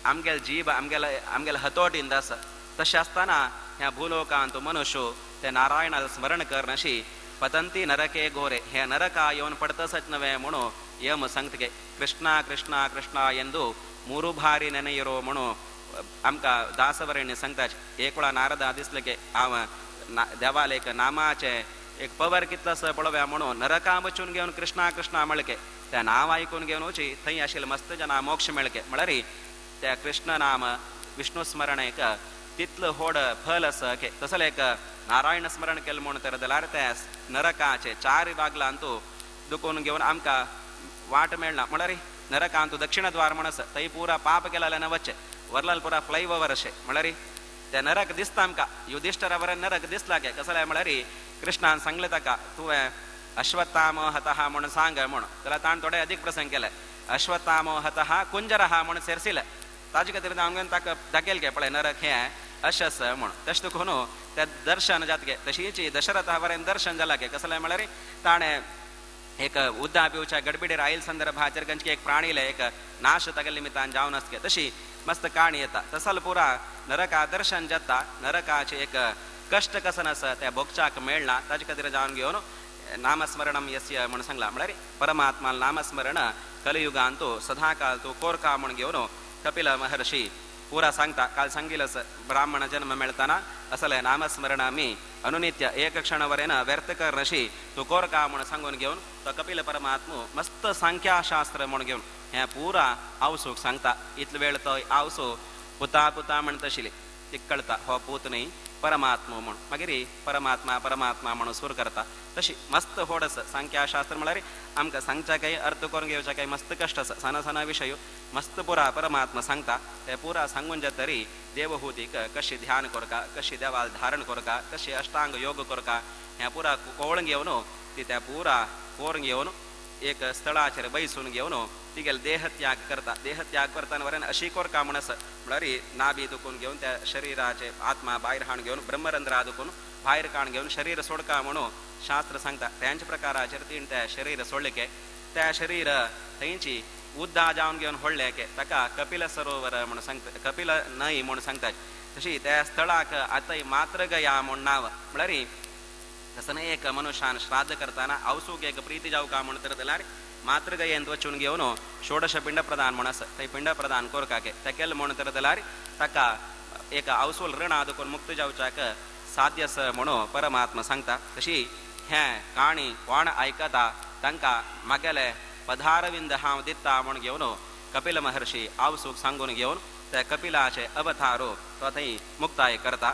आमगेले जीव आमगेले आमगेले हतोटींत आसा. तशें आसतना ह्या भूलोकांत मनुष्य ते नारायणाक स्मरण करनशी पतंती नरके घोरे हे नरका येवन पडतसच नव्हे म्हणून यम सांगतगे. कृष्णा कृष्णा कृष्णा ಎಂದು 3 ಬಾರಿ ನೆನೆಯಿರೋ म्हणून आमकां दासवरेणी सांगता. एक वेळा नारदा दिसले की हांव देवाले एक नामाचे एक पवर कितलो आसा पळोवया म्हणून नरका वचून घेवन कृष्णा कृष्णा म्हणके त्या नांव आयकून घेवन वची थंय आशिल्ले मस्त जना मोक्ष मेळके. म्हळ्यार त्या कृष्ण नाम विष्णु स्मरण एक तितलो होड फल आसा के तसलें एक नारायण स्मरण केलें म्हूण तर जाल्यार त्या नरकाचे 4 बागलांतू दुखून घेवन आमकां वाट मेळना. म्हळ्यार नरकांतू दक्षिण द्वार म्हण आसा थंय पुरा पाप केलेल्यान वचचें वरलाल पुरा फ्लाय ओवर अशें. म्हळ्यार ते नरक दिसता आमकां युधिश्ठरा बरें नरक दिसला के कसलें म्हळ्यार कृष्णान सांगलें ताका तुवें अश्वत्थाम हतः म्हूण सांग म्हूण. जाल्यार ताणें थोडे अदीक प्रसंग केले अश्वत्थाम हतः कुंजरः म्हूण सेरसिले ताजे खातीर हांवें ताका दाखयल के पळय नरक हें अशें आसा म्हूण. तशें देखून तें दर्शन जातके तशीच दशरथा बरें दर्शन जालां के कसलें म्हळ्यार ताणें एक उद्दा पिवच्या गडबिडीर आयल संदर्भाचेर गंजके एक प्राणीले एक नाश तागेले निमित्तान जावन आसके तशी मस्त काणी येता. तसल पुरा नरका दर्शन जाता नरकाचे एक कश्ट कसन आसा त्या भोगच्याक मेळना. ताजे खातीर जावन घेवन नामस्मरणम यस्य म्हूण सांगला. म्हळ्यार परमात्मा नामस्मरण कलियुगांतू सदाकाल तूं कोरका म्हूण घेवन कपिल महर्षी पुरा सांगता. काल सांगिलस ब्राह्मण जन्म मेळताना असले नामस्मरण आमी अनुनित्य एक क्षणवरेन व्यर्थ करनशी तूं कोरका म्हूण सांगून घेवन तो कपिल परमात्मू मस्त सांख्याशास्त्र म्हूण घेवन हें पुरा आवसूक सांगता. इतलो वेळ तो आवसू पुता पुता म्हणटा आशिल्ली. ती कळटा हो पूत न्ही परमात्मा म्हूण. मागीर परमात्मा परमात्मा म्हणून सूर करता. तशी मस्त होड आसा सांख्याशास्त्र म्हळ्यार आमकां सांगच्या काही अर्थ करून घेवच्या काही मस्त कश्ट आसा. सान सान विशय मस्त पुरा परमात्मा सांगता. ते पुरा सांगून जातरी देवहूतीक कशी ध्यान करका, कशी देवाल धारण करका, कशी अष्टांग योग करका हें पुरा कोवळून घेवन ती त्या पुरा कोरून घेवन एक स्थळाचेर बैसून घेवन तिगेले देहत्याग करता. देहत्याग करतना वरेन अशी कोरका म्हण आसा म्हळ्यार नाबी दुखून घेवन त्या शरीराचे आत्मा भायर हाडून घेवन ब्रह्मरंध्रा दुखून भायर काडून घेवन शरीर सोडका म्हणून शास्त्र सांगता. त्यांच्या प्रकाराचेर तीन त्या शरीर सोडले के त्या शरीर थंयची उद्दा जावन घेवन व्हडले के ताका कपिल सरोवर म्हणून सांगता, कपिल न्हंय म्हणून सांगतात. तशी त्या स्थळाक आतां मातृगया म्हूण नांव. म्हळ्यार तसं एक मनुष्यान श्राद्ध करताना आवसूक एक प्रीती जावका म्हूण तर जाल्यार मातृगयेंत वचून घेवन षोडश पिंड प्रदान म्हूण आसा थंय पिंड प्रदान करकाके ते केलें म्हूण तर जाल्यार ताका एक आवसूल ऋणा दुखून मुक्त जावच्याक साध्य आसा म्हणून परमात्मा सांगता. तशी हें काणी कोण आयकता तांकां मागेले पदारविंद हांव दिता म्हूण घेवन कपिल महर्षी आवसूक सांगून घेवन त्या कपिलाचे अवतारो तो थंय मुक्ताय करता.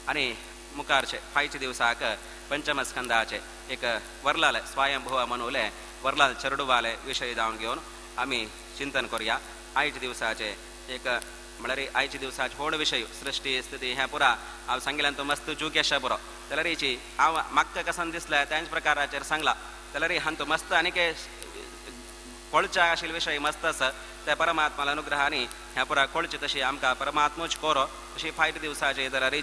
आनी मुखारचे फायच्या दिवसाक पंचमस्कंदाचे एक वरलाले स्वयंभुव मनवले वरलाल चरडुवाले विशय जावन घेवन आमी चिंतन करुया. आयच्या दिवसाचे एक म्हळ्यार आयच्या दिवसाचे व्हड विशय सृश्टी स्थिती हें पुरा हांव सांगिल्ल्यान तो मस्त जूक आसा पुरो. जाल्यार हांव म्हाका कसन दिसलें त्याच प्रकाराचेर सांगला. जाल्यार हांतू मस्त आनीक कोळच्या आशिल्ले विशय मस्त आसा. त्या परमात्माला अनुग्रहानी ह्या पुरा कोळचे तशी आमकां परमात्मूच कोरो. तशी फायट दिवसाचे जाल्यार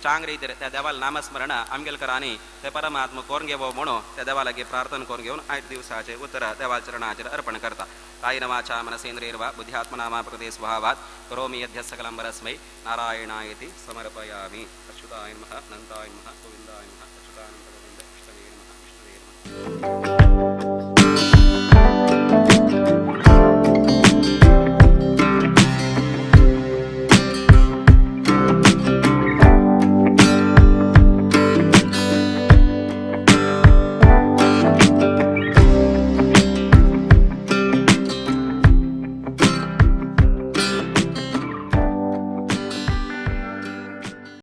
चांग रीतीर त्या देवाला नामस्मरण आमगेल करानी ते परमात्मा कोरून घेवो म्हणून त्या देवा लागीं प्रार्थना करून घेवन आयट दिवसाचे उत्तर देवा चरणाचेर अर्पण करता. कायेन वाचा मनसेन्द्रियैर्वा बुद्ध्यात्मना वा प्रकृते स्वभावात् करोमि यद्यत् सकलं परस्मै नारायणायति समर्पयामि. अच्युताय नमः, अनन्ताय नमः, गोविन्दाय नमः, अच्युतानन्त गोविन्द, विष्णवे नमः, विष्णवे नमः.